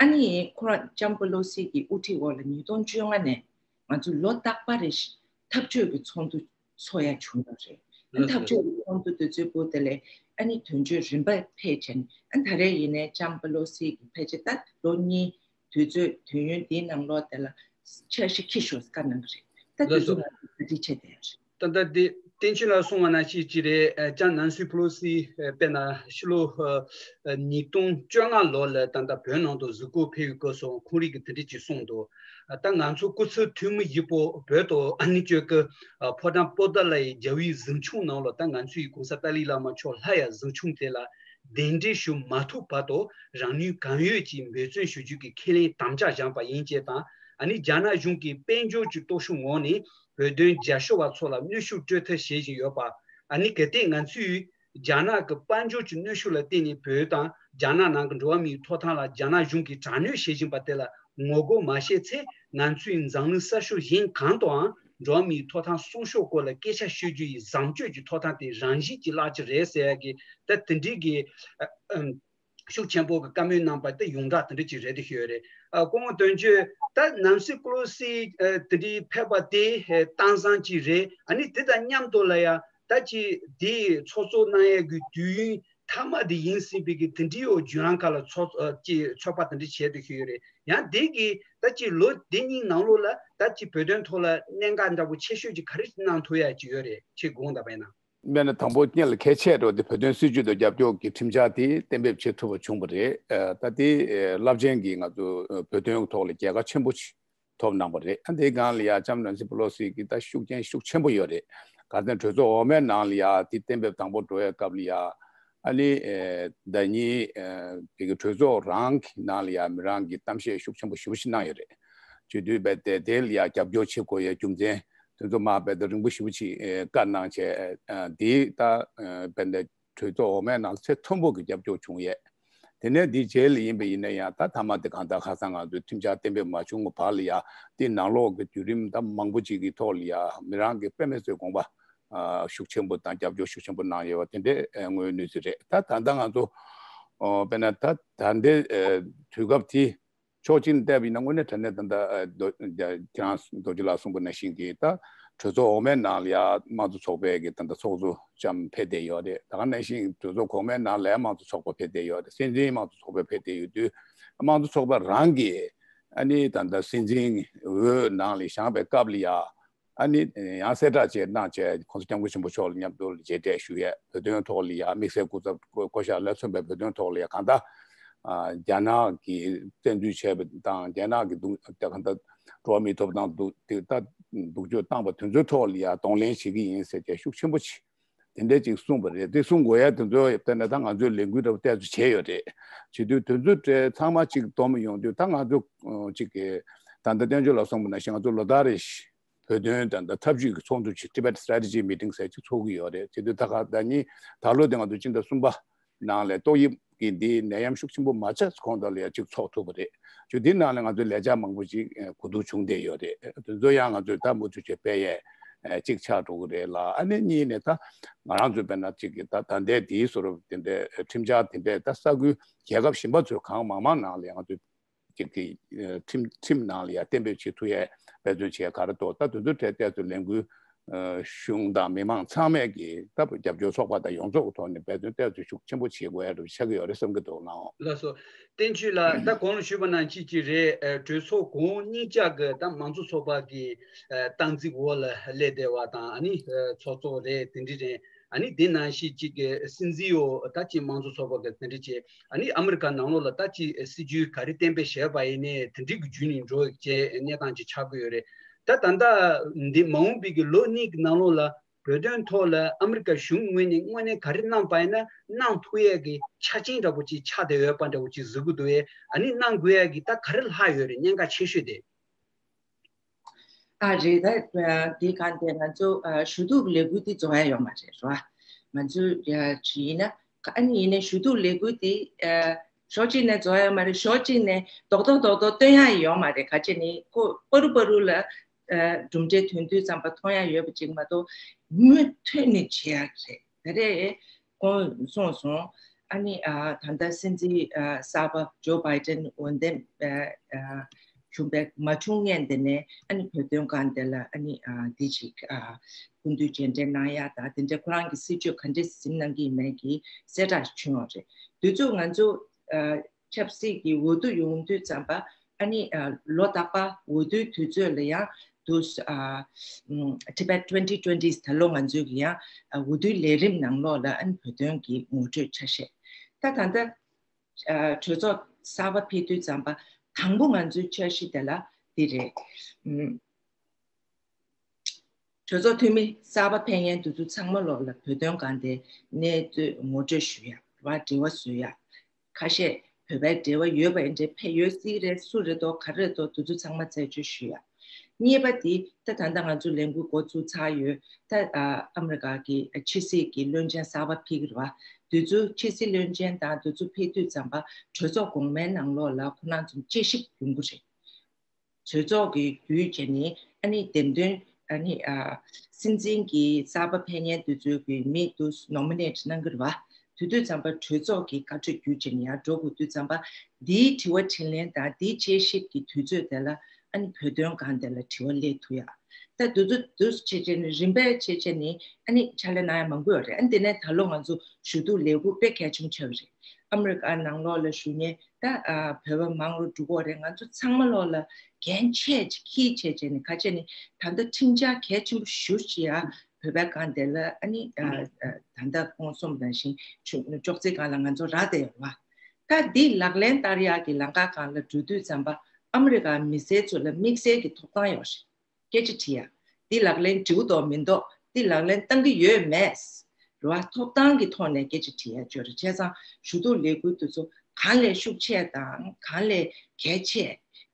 ཨ་ནི་ཁོ་རང་ལྕམ་པེ་ལོ་སི་གི་དབུ་ཁྲིད་འོག་ལ་ཉིས་སྟོང་བཅོ་ལྔ་ནས་ང་ཚོ་ལོ་རྟག་པར་རེ་བཞིན་འཐབ་ཇུས་ཀྱི་ཚོགས་འདུ་འཚོགས་ཡ་བྱུང་ཡོད་རེད། ཨ་ནི་འཐབ་ཇུས་ཀྱི་ཚོགས་འདུ་དེ་ཚོའི་སྐོར་དེ་ལས་ཨ་ནི་དོན་གཅོད་རིམ་པ་ཕེབས་བྱས་ནས་ཨ་ནི་ད་རེས་ཡིན་ནའི་ལྕམ་པེ་ལོ་སི་གི་ཕལ་ཆེར་ད་ལོ་གཉིས་དུས་ཚོད་དུས་ཡུན་འདིའི་ནང་ལོགས་དེ་ལ་འཆར་གཞི་འཁྱེར་ཤོག་བཀའ་གནང་གི་རེད། ད་དེ་ལགས་སོ། ཚོ་ང་ཚོ་གྲ་སྒྲིག་བྱས་བསྡད་ཡོད་རེད། ད་ལྟ་དེ་བསྟན་ཆོས་ལགས་གསུངས་པ་ནང་བཞིན་ཅིག་རེད། ཨ་ལྕམ་ནན་སི་པེ་ལོ་སི་ཨ་དཔེར་ན་ཕྱི་ལོ་ཨ་ཉིས་སྟོང་བཅོ་ལྔ་ལོ་ལ་ད་ལྟ་བོད་ནང་དུ་གཟིགས་སྐོར་ཕེབས་ཡོད་སྐབས་སུ་ཁོང་རང་གིས་དེ་འདྲ་ཅིག་གསུངས་འདུག་ཨ་ད་ང་ཚོ་སྐུ་ཚེ་ཐུན་མོང་བཞི་པོ་བོད་དུ་ཨ་ནི་ཅོ་ཀི་ཨ་ཕོ་བྲང་པོ་ཏཱ་ལའི་རྒྱལ་བའི་གཟིམ་ཆུང་ནང་ལ་ད་ང་ཚོའི་གོང་ས་ཏཱ་ལའི་བླ་མ་མཆོག་ལྷ་ཡི་གཟིམ་ཆུང་དེ་ལ་གདན་འདྲེན་ཞུ་མ་ཐུབ་བར་དུ་རང་ནུས་གང་ཡོད་ཀྱིས་འབད་བརྩོན་ཞུ་རྒྱུ་གི་ཁས་ལེན་དམ་བཅའ་བཞག་པ་ཡིན་ཅེས་དང་། ཨ་ནི་རྒྱ་ནག་གཞུང་གིས་དཔལ་འབྱོར་གྱི་སྟོབས་ཤུགས་ངོམས་ནས་བོད་དོན་རྒྱབ་སྐྱོར་བ་ཚོ་ལ་གནོན་ཤུགས་སྤྲོད་ཐབས་བྱེད་བཞིན་ཡོད་པ། ཨ་ནི་གལ་ཏེ་ང་ཚོས་རྒྱ་ནག་གི་དཔལ་འབྱོར་གྱི་གནོན་ཤུགས་ལ་བརྟེན་ནས་བོད་དང་རྒྱ་ནག་ནང་གི་འགྲོ་བ་མིའི་ཐོབ་ཐང་ལ་རྒྱ་ནག་གཞུང་གིས་དྲག་གནོན་བྱེད་བཞིན་པ་དེ་ལ་ངོ་རྒོལ་མ་བྱས་ཚེ། ང་ཚོས་འཛམ་གླིང་ས་ཕྱོགས་གཞན་གང་དུའང་འགྲོ་བ་མིའི་ཐོབ་ཐང་སྲུང་སྐྱོབ་སྐོར་ལ་སྐད་ཆ་ཤོད་རྒྱུ་ཡི་བཟང་སྤྱོད་ཀྱི་ཐོབ་ཐང་དེ་རང་བཞིན་གྱིས་བརླག་གི་རེད་ཟེར་ཡ་གི་ད་དེ་འདྲའི་གི་ཨ་ཨམ། ཤུགས་ཆེན་པོ་གི་བཀའ་མོལ་གནང་པ་དེ་ཡོངས་གྲགས་དེ་འདྲ་ཅིག་རེད་དེ་ཤོད་རེད། ཨ་སྐུ་ངོ་དོན་གཅོད་ད་ནན་སི་པེ་ལོ་སི་ཨ་དེ་འདྲའི་ཕེབས་པ་དེ་ཨ་གཏམ་བཟང་ཅིག་རེད། ཨ་ནི་དེ་དང་མཉམ་དུ་ལ་ཡ་ད་ཅིག་དེ་ཚོགས་གཙོ་གནང་ཡས་ཀྱི་དུས་ཡུན་མཐའ་མ་དེ་ཡིན་ཟིན་པའི་གི་དེ་འདྲའི་འོག་བརྒྱུད་རང་ཁ་ལ་ཚོགས་ཨ་ཅིག་ཚོགས་པ་དེ་འདྲ་བྱས་དེ་ཤོད་ཡོད་རེད། ཡང་དེ་གི་ད་ཅིག་ལོ་དེ་གཉིས་ནང་ལོགས་ལ་ད་ཅིག་བོད་དོན་ཐོག་ལ་གནད་འགག་འདྲ་པོ་ཆེ་ཤོས་ཅིག་ག་རེ་གནང་ཐུབ་ཡ་ཅིག་ཡོད་རེད། ཁྱེད་དགོངས་དག་པ་ཡིན་ན། དམན་དང་པོ་སྔོན་ལ་གལ་ཆེ་འགྲོ་དེ་བོད་དོན་སྲིད་བྱུས་དང་རྒྱབ་སྐྱོར་གྱི་ཁྲིམས་འཆར་དེ་གཏན་འབེབས་བྱེད་ཐུབ་པ་བྱུང་བ་རེད། ཨ་ད་དེ་ཨ་རླབས་ཆེན་གྱི་ང་ཚོ་ཨ་བོད་དོན་ཐོག་ལ་རྒྱལ་ཁ་ཆེན་པོ་ཞིག་ཐོབ་གནང་བ་རེད། ཨ་དེའི་སྒང་ལ་ཡ་ལྕམ་ནན་སི་པེ་ལོ་སི་གི་ད་ཤུགས་རྐྱེན་ཤུགས་ཆེན་པོ་ཡོད་རེད། ག་ཚོད་གྲོས་ཚོགས་འོག་མའི་ནང་ལ་ཡ་དེ་གཏན་འབེབས་དང་པོ་འགྲོ་བའི་སྐབས་ལ་ཡ་ཨ་ནི་ཨ་ཟླ་ཉིན་ཨ་བོད་ཀྱི་གྲོས་ཚོགས་རང་གི་ནང་ལ་ཡ་མི་རང་གི་གཏམ་བཤད་ཤུགས་ཆེན་པོ་ཞེ་པོ་ཞིག་གནང་ཡོད་རེད། བྱེད་དུས་བས་དེ་དེ་ལ་ཡ་རྒྱབ་སྐྱོར་བྱེད་དགོས་ཡའི་རྒྱུ་མཚན་དེ་ཚོ་མ་བས་ད་རིང་པོ་ཞེ་པོ་ཅིག་ཨེ་བཀའ་གནང་བྱས། ཨ་འདི་ད་ཨ་བས་ད་གྲོས་ཚོགས་འོག་མའི་ནང་ཚད་མཐོན་པོ་གི་རྒྱབ་སྐྱོར་བྱུང་ཡས། དེ་ནས་འདི་རྗེས་ལ་ཡིན་པ་ཡིན་ན་ཡང་ད་མཐའ་མ་དེ་གང་ལྟར་ཁ་སང་ང་ཚོའི་ཁྲིམས་འཆར་གཏན་འབེབས་མ་བྱུང་བར་ལ་ཡ་དེ་ནང་ལོགས་ཀྱི་བརྒྱུད་རིམ་ད་མང་པོ་ཅིག་གི་ཐོག་ལ་ཡ་མི་རང་གི་དཔེ་མི་སྲིད་དགོངས་པ་ཨ་ཤུགས་ཆེན་པོ་དང་རྒྱབ་སྐྱོར་ཤུགས་ཆེན་པོ་གནང་ཡོད་པ་དེ་འདྲའི་ཨེ་དངོས་གནས་ཅིག་རེད། ད་ད་ལྟ་ང་ཚོ་ཨོ་དཔེར་ན་ད་ད་ལྟའི་ཨེ་དུས་སྐབས་དེ། ཕྱོགས་གཅིག་ནས་བལྟས་པ་ཡིན་ན་དངོས་གནས་དྲང་གནས་ད་ལྟ་ཨ་རྡོ་རྒྱ་ཁྱེད་རང་རྡོ་རྗེ་ལགས་གསུངས་པ་ནང་བཞིན་གྱི་ད་གྲོས་ཚོགས་འོག་མའི་ནང་ལ་ཡ་དམངས་གཙོ་ཚོགས་པའི་གི་ད་ལྟ་ཚོགས་གཙོ་ལྕམ་ཕེབས་བསྡད་ཡོད་རེད། ད་ག་ནང་བཞིན་གྲོས་ཚོགས་གོང་མའི་ནང་ལ་ཡ་དམངས་གཙོ་ཚོགས་པ་ཕེབས་བསྡད་ཡོད་རེད། སྲིད་འཛིན་དམངས་གཙོ་ཚོགས་པ་ཕེབས་བསྡད་ཡོད་དུས་དམངས་གཙོ་ཚོགས་པ་རང་གིས་ཨ་ནི་ད་ལྟ་སྲིད་འཛིན་འོས་ནང་ལ་བཞེངས་པའི་སྐབས་ལ་ཡ། ཨ་ནི་ཡང་གསལ་བསྒྲགས་བཅས་གནང་བྱས་༸གོང་ས་༸སྐྱབས་མགོན་ཆེན་པོ་མཆོག་ལ་མཉམ་དུ་མཇལ་འཕྲད་ཞུ་ཡས། བོད་དོན་ཐོག་ལ་ཡང་དམིགས་བསལ་སྐུ་ཚབ་བསྐོ་བཞག་ལ་མཚོན་པའི་བོད་དོན་ཐོག་ལ་ཡང་གང་ལྟར་ཨ་རྒྱ་ནག་གིས་བཙན་འཛུལ་བྱས་པ་དང་རྒྱ་ནག་གིས་གདུག་གང་ལྟར་འགྲོ་བ་མིའི་ཐོབ་ཐང་གདུག་དེ་ལྟ་སྡུག་སྦྱོང་བཏང་པ་དེ་ཚོའི་ཐོག་ལ་ཡང་གདོང་ལེན་བྱེད་ཀྱི་ཡིན་ཟེར་བྱས་ཤུགས་ཆེན་པོ་ཅིག་དེ་འདྲས་ཅིག་གསུངས་པ་རེད། དེ་གསུང་དགོས་ཡ་དེ་ཚོ་ལྟར་ན་ད་ང་ཚོས་ལས་འགུལ་འདྲ་པོ་ཏོག་ཙམ་བྱས་ཡོད་རེད། བྱེད་དུས་དེ་ཚོ་གྲས་ཚང་མ་ཅིག་བསྡོམས་ཡོང་དུས་ད་ང་ཚོ་ཅིག་གི་ད་ལྟ་བསྟན་ཆོས་ལགས་གསུངས་པ་ནང་བཞིན་ང་ཚོ་ལོ་ལྟར་རེ་བཞིན། བོད་དོན་དང་ད་འཐབ་ཇུས་ཀྱི་ཚོགས་འདུ་ཅིག་Tibet Strategy Meeting ཟེར་ཅིག་ཚོགས་ཀྱི་ཡོད་རེད། དེ་དུས་ད་ག་ད་ནི་ད་ལོ་དེ་ང་ཚོ་སྤྱི་ཟླ་གསུམ་པ་ནང་ལ་ཏོག་དབྱིབས་ཀྱི་འདི་ནད་ཡམས་ཤུགས་ཆེན་པོ་མ་ཆགས་གོང་དག་ལ་ཡ་ཅིག་ཚོགས་ཐུབ་པ་རེད། ཅུ་འདི་ནང་ལ་ང་ཚོའི་ལས་འཆར་མང་པོ་ཅིག་གོ་བསྡུར་བྱུང་བསྡད་ཡོད་རེད། དེ་ཚོ་ཡང་ང་ཚོས་ད་མུ་མཐུད་བྱས་སྤེལ་ཡས་ཅིག་ཆགས་འགྲོ་གི་རེད་ལ། ཨ་ནི་གཉིས་ནས་ད་ང་རང་ཚོའི་དཔེར་ན་ཅིག་གི་ད་ད་ལྟའི་དེའི་བཟོ་འདྲ་དེ་འདྲའི་ཁྲིམས་འཆར་དེ་འདྲའི་ད་ས་ཁུལ་རྒྱལ་ཁབ་གཞན་པ་ཚོའི་གང་མང་མང་ནང་ལ་ཡང་ང་ཚོས་ཅིག་གི་ཁྲིམས་ཁྲིམས་ནང་ལ་ཡང་གཏན་འབེབས་བྱེད་ཐུབ་ཡས་འབད་བརྩོན་བྱས་ག་རེ་འདུག་ད་དེ་ཚོའི་གྲས་ཏོག་ཙམ་ལས་འགུལ་གཞུང་དང་མི་མང་ཚང་མས་ཀྱི་ད་རྒྱབ་སྐྱོར་ཚོགས་པ་དང་ཡོངས་རྫོགས་ཀྱི་ཐོག་ནས་འབད་བརྩོན་ཏོག་ཙམ་ཤུགས་ཆེན་པོ་བྱེད་དགོས་ཡ་རུ་ཆགས་ཀྱི་ཡོད་རེད་བསམ་གྱི་འདུག་ལགས། ལགས་སོ། བསྟན་ཆོས་ལགས། ད་གོང་ལ་ཞུས་པ་ནང་བཞིན་ཅིག་རེད། གྲོས་ཚོགས་གོང་གཉིས་ཆ་གི་ད་མང་གཙོ་ཚོགས་པ་གི་སྟངས་འཛིན་འོག་ལ་སླེབས་བསྡད་པ་དང་ཨ་ནི་ཚོགས་གཙོ་རེད། དེ་འདྲ་རེད། ཨ་ནི་དེ་ནང་བཞིན་གཅིག་གི་སྲིད་འཛིན་འོག་ད་གཅིག་མང་གཙོ་ཚོགས་པ་གི་དེ་འདྲ་བྱས། ཨ་ནི་ཨ་མི་རི་ཀ་ནང་ལོགས་ལ་ད་གཅིག་སྲིད་ཇུས་ག་རེ་གཏན་འབེབས་བྱས་པ་ཡིན་ནའི་དེ་འདྲའི་གི་བརྒྱུད་ནས་འགྲོ་བྱས་གནས་སྟངས་ཅིག་ཆགས་ཀྱི་ཡོད་རེད། ད་ད་ལྟ་འདི་མ་འོངས་པའི་གི་ལོ་གཉིས་ཀྱི་ནང་ལོགས་ལ་བོད་དོན་ཐོག་ལ་ཨ་མི་རི་ཀ་གཞུང་ངོས་ནས་དངོས་གནས་ག་རེ་གནང་པ་ཡིན་ན་གནང་ཐུབ་ཡས་ཀྱི་ཆ་རྐྱེན་འདྲ་པོ་ཅིག་ཆགས་བསྡད་ཡོད་པ་འདྲ་པོ་ཅིག་གཟིགས་ཀྱི་འདུག་བས། ཨ་ནི་གནང་དགོས་ཡས་ཀྱི་ད་ག་རེ་ལྷག་ཡོད་རེད། གནད་འགག་ཆེ་ཤོས་དེ། ཨ་རེད། ད་དེ་གང་དེ་ང་ཚོ་ཞུ་གཏུག་ལས་འགུལ་དེ་རྫོགས་ཡ་ཡོད་མ་རེད་རོ། ང་ཚོ་ཡིན་ན་ཨ་ནི་ཡིན་ནའི་ཞུ་གཏུག་ལས་འགུལ་དེ་ཕྱོགས་གཅིག་ནས་རྫོགས་ཡ་མ་རེད། ཕྱོགས་གཅིག་ནས་རྡོག་རྡོག་རྡོག་རྡོག་སྟོན་ཡ་ཡོད་མ་རེད། ག་ཅི་ནི་ཁོ་པ་རུ་པ་རུ་ལ་གྲུབ་འབྲས་ཐོན་དུས་ཙམ་པ་མཐོང་ཡ་ཡོད་པ་ཅིག་མ་གཏོགས་མུ་མཐུད་ནས་བྱེད་ཡ་རེད། ད་རེས་ཁོང་གསུངས་སོང་། ཨ་ནི་ཨ་ད་ལྟ་སྲིད་འཛིན་ཨ་གསར་པ་ཇོ་བྷའི་ཏན་འོས་འདེམས་ཨ་ཨ་བྱུང་བའི་མ་བྱུང་སྔོན་དེ་ནས་ཨ་ནི་བོད་དོན་སྒང་དེ་ལ་ཨ་ནི་ཨ་འདི་ཞིག་ཨ་སྐུ་མདུན་མཇལ་འཕྲད་གནང་ཡ་དང་དེ་འདྲའི་ཁོ་རང་གི་སྲིད་བྱུས་ག་འདྲས་འཛིན་གནང་གི་ཡིན་མིན་གྱི་གསལ་བསྒྲགས་བྱུང་ཡོད་རེད། དུས་ཚོད་ང་ཚོ་ཨ་ཆབ་སྲིད་ཀྱི་འོས་བསྡུ་ཡོང་དུས་ཙམ་པ་ཨ་ནི་ཨ་ལོ་རྟག་པ་འོས་བསྡུའི་དུས་ཚོད་ལ་ཡང་དུས་ཨ་ཨམ་Tibet twenty twenty ད་ལོ་ང་ཚོའི་གི་ཡང་ཨ་འོས་བསྡུའི་ལས་རིམ་ནང་ལོགས་ལ་ཨ་ནི་བོད་དོན་གྱི་ངོ་སྤྲོད་ཆ་ཤས། ད་ད་ལྟ་ཨ་གྲོས་ཚོགས་གསར་པ་ཕེབས་དུས་ཙམ་པ་དང་པོ་ང་ཚོའི་འཆར་གཞི་དེ་ལ་འདི་རེད། ཨམ། གྲོས་ཚོགས་འཐུས་མི་གསར་པ་ཕེབས་མཁན་དེ་ཚོ་ཚང་མ་ལོག་ལ་བོད་དོན་སྒང་དེ་གནས་ཚུལ་ངོ་སྤྲོད་ཞུ་ཡ་རེད་བ། འབྲེལ་བ་བཟོ་ཡ། ཁ་ཤས་བོད་པའི་འབྲེལ་བ་ཡོད་པ་འདྲ་ཕེབས་ཡོད་སྲིད་རེད། སུ་རེད་དོ་ག་རེ་རེད་དོ་དེ་ཚོ་ཚང་མ་རྩད་གཅོད་ཞུ་ཡ། གཉིས་པ་དེ་ད་ད་ལྟ་ང་ཚོ་ལས་འགུལ་འགོ་བཙུགས་ཚར་ཡོད། ད་ཨ་ཨ་མི་རི་ཀ་གི་ཕྱི་སྲིད་ཀྱི་བློན་ཆེན་གསར་པ་ཕེབས་ཀྱི་རེད་བ། དེ་ཚོ་ཕྱི་སྲིད་བློན་ཆེན་དང་དེ་ཚོ་ཕེབས་དུས་ཙམ་པ་གྲོས་ཚོགས་གོང་མའི་ནང་ལོགས་ལ་ཁོ་རང་ཚོ་དཔྱད་ཞིབ་ཡོང་གི་རེད། གྲོས་ཚོགས་ཀྱི་བརྒྱུད་བྱས་ནས་ཨ་ནི་འདེམས་ཐོན་ཨ་ནི་ཨ་སྲིད་འཛིན་གྱི་གསར་པ་ཕེབས་མཁན་དེ་ཚོའི་གི་མི་དུ་nominate་གནང་གི་རེད་བ། དེ་དུས་ཙམ་པ་གྲོས་ཚོགས་ཀྱི་བཀའ་འཁྲོལ་བརྒྱུད་བྱས་ནས་ཡར་འགྲོ་དགོས་དུས་ཙམ་པ་འདིའི་དྲི་བ་དྲིས་ལན་དང་འདིའི་དཔྱད་ཞིབ་ཀྱི་དུས་ཚོད་དེ་ལ་ཨ་ནི་བོད་དོན་སྒང་དེ་ལ་དྲི་བ་སླེབས་ཐུབ་ཡ། ད་དུ་དུ་དུ་བྱས་བྱས་ནས་རིམ་པས་བྱས་བྱས་ནས་ཨ་ནི་ཕྱག་ལས་གནང་ཡ་མང་པོ་ཡོད་རེད། ཨ་ནི་དེ་ནས་ད་ལོ་ང་ཚོ་ཞུ་གཏུག་ལས་འགུལ་དཔེ་གལ་ཆེན་པོ་ཆགས་པ་རེད། ཨ་མི་རི་ཀ་ནང་ལོགས་ལ་བཞུགས་མཁན་ད་ཨ་བོད་པ་མང་རུ་འགྲོ་གི་རེད། ང་ཚོ་ཚང་མ་ལོགས་ལ་འགན་ཆེ་ཅིག་འཁྱེར་བྱས་བྱས་ནས་ཁ་ཆེ་ནས་ད་ལྟ་ཁྲིམས་འཆར་གལ་ཆེན་པོ་ཞེ་པོ་ཅིག་ཡ་བོད་པའི་སྒང་དེ་ལ་ཨ་ནི་ཨ་ཨ་ད་ལྟ་ཁོང་གསུངས་པ་ནང་བཞིན་ཅོག་ཙེ་སྒང་ལ་ང་ཚོ་རག་བསྡད་ཡོད་རེད་བ། ད་འདི་ལག་ལེན་བསྟར་ཡག་གི་ལམ་ཁ་སྒང་ལ་འགྲོ་དུས་ཙམ་པ་ཨ་མི་རི་ཀ་མི་སེར་ཚོ་ལ་དམིགས་བསལ་གྱི་ཐོབ་ཐང་ཡོད་རེད། སྐད་ཆ་དྲི་ཡ། འདི་ལག་ལེན་འགྲིག་འདུག་མི་འདུག་འདི་ལག་ལེན་བཏང་གི་ཡོད་མེད། རེད་བ། ཐོབ་ཐང་གི་ཐོག་ནས་སྐད་ཆ་དྲི་ཡ་ཅིག་ཡོད་རེད། བྱས་ཙང་ཞུ་གཏུག་ལས་འགུལ་དེ་ཚོ་གང་ལས་ཤུགས་ཆེ་དང་གང་ལས་གལ་ཆེ་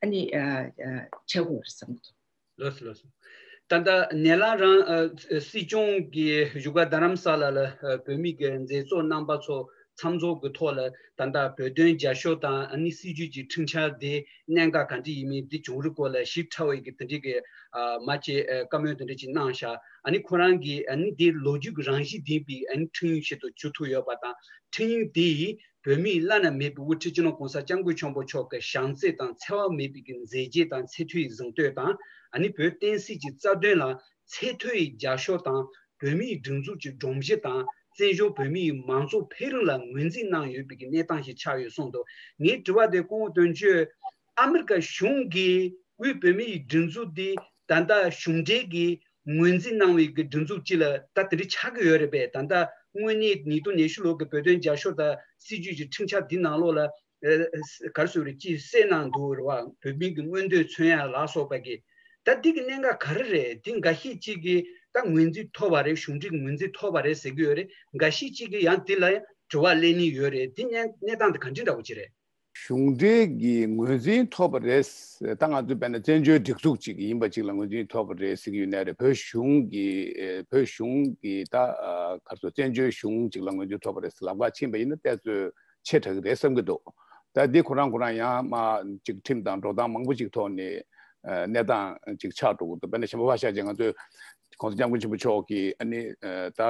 ཨ་ནི་ཨ་ཨ་ཆགས་དགོས་རེད་བསམ་གྱི་འདུག་ལགས་སོ་ལགས་སོ། ད་ལྟ་ནེ་ལ་རང་ཨ་སྲིད་སྐྱོང་གི་བཞུགས་སྒར་རྡ་རམ་ས་ལ་ལ་ཨ་བོད་མི་གི་མཛད་གཙོ་རྣམ་པ་ཚོ་མཚམས་ཚོགས་ཀྱི་ཐོག་ལ་ད་ལྟ་བོད་དོན་རྒྱབ་སྐྱོར་དང་ཨ་ནི་སྲིད་བྱུས་ཀྱི་ཁྲིམས་འཆར་དེ་གནད་འགག་ག་འདྲ་ཡིན་མིན་དེ་བྱུང་རིམ་སྐོར་ལ་ཞིབ་ཕྲ་བའི་གི་དེ་འདྲའི་གི་ཨ་མ་ཆེ་ཨ་བཀའ་མོལ་དེ་འདྲ་ཅིག་གནང་ཤག་ཨ་ནི་ཁོ་རང་གིས་ཨ་ནི་དེ་ལོ་རྒྱུས་ཀྱི་རང་བཞིན་ལྡན་པའི་ཨ་ནི་ཁྲིམས་ཡིག་ཞིག་ཏུ་གྱུར་ཐུབ་ཡོད་པ་དང་། ཁྲིམས་ཡིག་དེ་ཡིས་བོད་མིའི་བླ་ན་མེད་པའི་དབུ་ཁྲིད་སྤྱི་ནོར་༸གོང་ས་༸སྐྱབས་མགོན་ཆེན་པོ་མཆོག་གི་བྱམས་བརྩེ་དང་འཚེ་བ་མེད་པའི་གི་མཛད་རྗེས་དང་ཚད་མཐོའི་གཟེངས་བསྟོད་དང་། ཨ་ནི་བོད་བསྟན་སྲིད་ཀྱི་རྩ་དོན་ལ་ཚད་མཐོའི་རྒྱབ་སྐྱོར་དང་། བོད་མིའི་སྒྲིག་འཛུགས་ཀྱི་སྒྲོམ་གཞི་དང་བཙན་བྱོལ་བོད་མིའི་མང་གཙོ་འཕེལ་རིམ་ལ་ངོས་འཛིན་གནང་ཡོད་པའི་གི་གནས་སྟངས་ཤིག་ཆགས་ཡོད་གསུངས་འདུག་ངའི་དྲི་བ་དེ་སྐུ་ངོ་དོན་གཅོད། ཨ་མི་རི་ཀ་གཞུང་གིས་དབུས་བོད་མིའི་སྒྲིག་འཛུགས་འདི་ད་ལྟ་གཞུང་འབྲེལ་གྱི་ངོས་འཛིན་གནང་བའི་གི་སྒྲིག་འཛུགས་སྤྱི་ལ་ད་དེ་འདྲ་ཆགས་ཀྱི་ཡོད་རེད་པས། ད་ལྟ་དངོས་གནས་ཉིས་སྟོང་ཉི་ཤུ་ལོ་གི་བོད་དོན་རྒྱབ་སྐྱོར་དང་སྲིད་བྱུས་ཀྱི་ཁྲིམས་འཆར་འདི་ནང་ལོགས་ལ་ཨ་ག་རེ་ཟེར་རེད། ཅིག་གསལ་གནང་འདུག་རེད་བ། བོད་མི་གི་མངོན་འདོད་མཚོན་ཡ་ལ་སོགས་པ་གི། ད་འདི་གི་གནད་འགག་ག་རེ་རེད། འདི་འགའ་ཤས་ཅིག་གིས་ད་ངོས་འཛིན་ཐོབ་པ་རེད། གཞུང་འབྲེལ་ངོས་འཛིན་ཐོབ་པ་རེད་ཟེར་གྱི་ཡོད་རེད། འགའ་ཤས་ཅིག་གིས་ཡང་འདི་ལ་དྲི་བ་སླེབས་ནི་ཡོད་རེད། འདི་གནས་གནས་སྟངས་འདི་ག་འདྲ་འདྲ་བོ་ཅིག་རེད། གཞུང་འབྲེལ་གྱི་ངོས་འཛིན་ཐོབ་པ་རེད། ད་ང་ཚོས་དཔེར་ན་བཙན་བྱོལ་སྒྲིག་འཛུགས་ཅིག་ཡིན་པ་ཅིག་ལ་ངོས་འཛིན་ཐོབ་པ་རེད་ཟེར་གྱི་ཡོད་ནའི་རེད། བོད་གཞུང་གི་བོད་གཞུང་གི་ད་ག་རེ་ཟེར། བཙན་བྱོལ་གཞུང་ཅིག་ལ་ངོས་འཛིན་ཐོབ་པ་རེད་ཟེར་ལབ་ག་ཕྱིན་པ་ཡིན་ན་ཏོག་ཙམ་ཆེ་དྲགས་ཀྱི་རེད་བསམ་གྱི་འདུག་ད་འདི་ཁོ་རང་ཁོ་རང་ཡང་མ་ཅིག་ཁྲིམས་དང་འགྲོ་སྟངས་མང་པོ་ཅིག་ཐོག་ནས་གནས་སྟངས་ཅིག་ཆགས་འགྲོ་གི་འདུག་དཔེར་ན་ཆེན་པོ་ཕར་བཞག་བྱས་ང་ཚོས་༸གོང་ས་༸སྐྱབས་མགོན་ཆེན་པོ་མཆོག་གིས་ཨ་ནི་ད་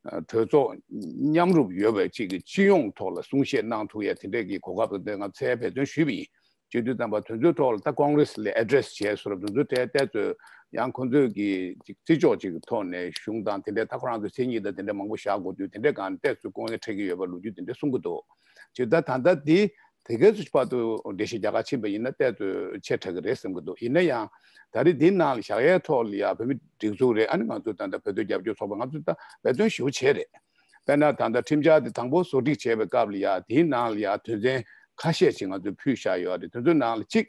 གྲོས་ཚོགས་མཉམ་རུབ་ཡོད་པའི་ཅིག་གི་སྤྱི་ཡོངས་ཐོག་ལ་གསུང་བཤད་གནང་ཐུབ་ཡ་དེ་འདྲས་ཀྱི་གོ་སྐབས་དེ་ང་ཚོས་འབད་བརྩོན་ཞུས་པ་ཡིན། བྱེད་དུས་ཙམ་པ་དེ་ཚོའི་ཐོག་ལ་ད་ཀོང་རེ་སི་ལ་ཨེ་ཌི་རེ་སི་བྱས་བཟོ་འདྲ་དེ་ཚོ་ཏོག་ཙམ་ཡང་ཁོང་ཚོས་ཀྱི་ཅིག་བརྩི་འཇོག་ཅིག་གི་ཐོག་ནས་གཞུང་དང་དེ་འདྲས་ད་ཁོ་རང་ཚོའི་མཚན་ཉིད་དང་དེ་འདྲས་མང་པོ་བཞག་དགོས་དུས་དེ་འདྲས་གང་ཏོག་ཙམ་དཀའ་ངལ་འཕྲད་ཀྱི་ཡོད་པ་ལོ་རྒྱུས་དེ་འདྲས་གསུང་གི་འདུག་ཅེས་ད་ད་ལྟ་འདི་དེ་གའི་ཚོ་བར་དུ་འགྲེལ་བཤད་རྒྱག་ག་ཕྱིན་པ་ཡིན་ན་ཏོག་ཙམ་ཆེ་དྲགས་ཀྱི་རེད་བསམ་གྱི་འདུག་ཡིན་ན་ཡང་ད་རེས་འདིའི་ནང་ལ་བཞག་ཡའི་ཐོག་ལ་ཡ་བོད་མི་སྒྲིག་འཛུགས་རེད། ཨ་ནི་ང་ཚོ་ད་ལྟ་བོད་དོན་རྒྱབ་སྐྱོར་ཚོགས་པ་ང་ཚོ་ད་འབད་བརྩོན་ཞེ་པོ་བྱས་རེད། དཔེར་ན་ད་ལྟ་ཁྲིམས་འཆར་དེ་དང་པོ་བཟོ་སྒྲིག་བྱས་པའི་སྐབས་ལ་ཡ་དེའི་ནང་ལ་ཡ་དོན་ཚན་ཁ་ཤས་ཤིག་ང་ཚོས་ཕུལ་བཞག་ཡོད་རེད། དེ་ཚོའི་ནང་ལ་གཅིག་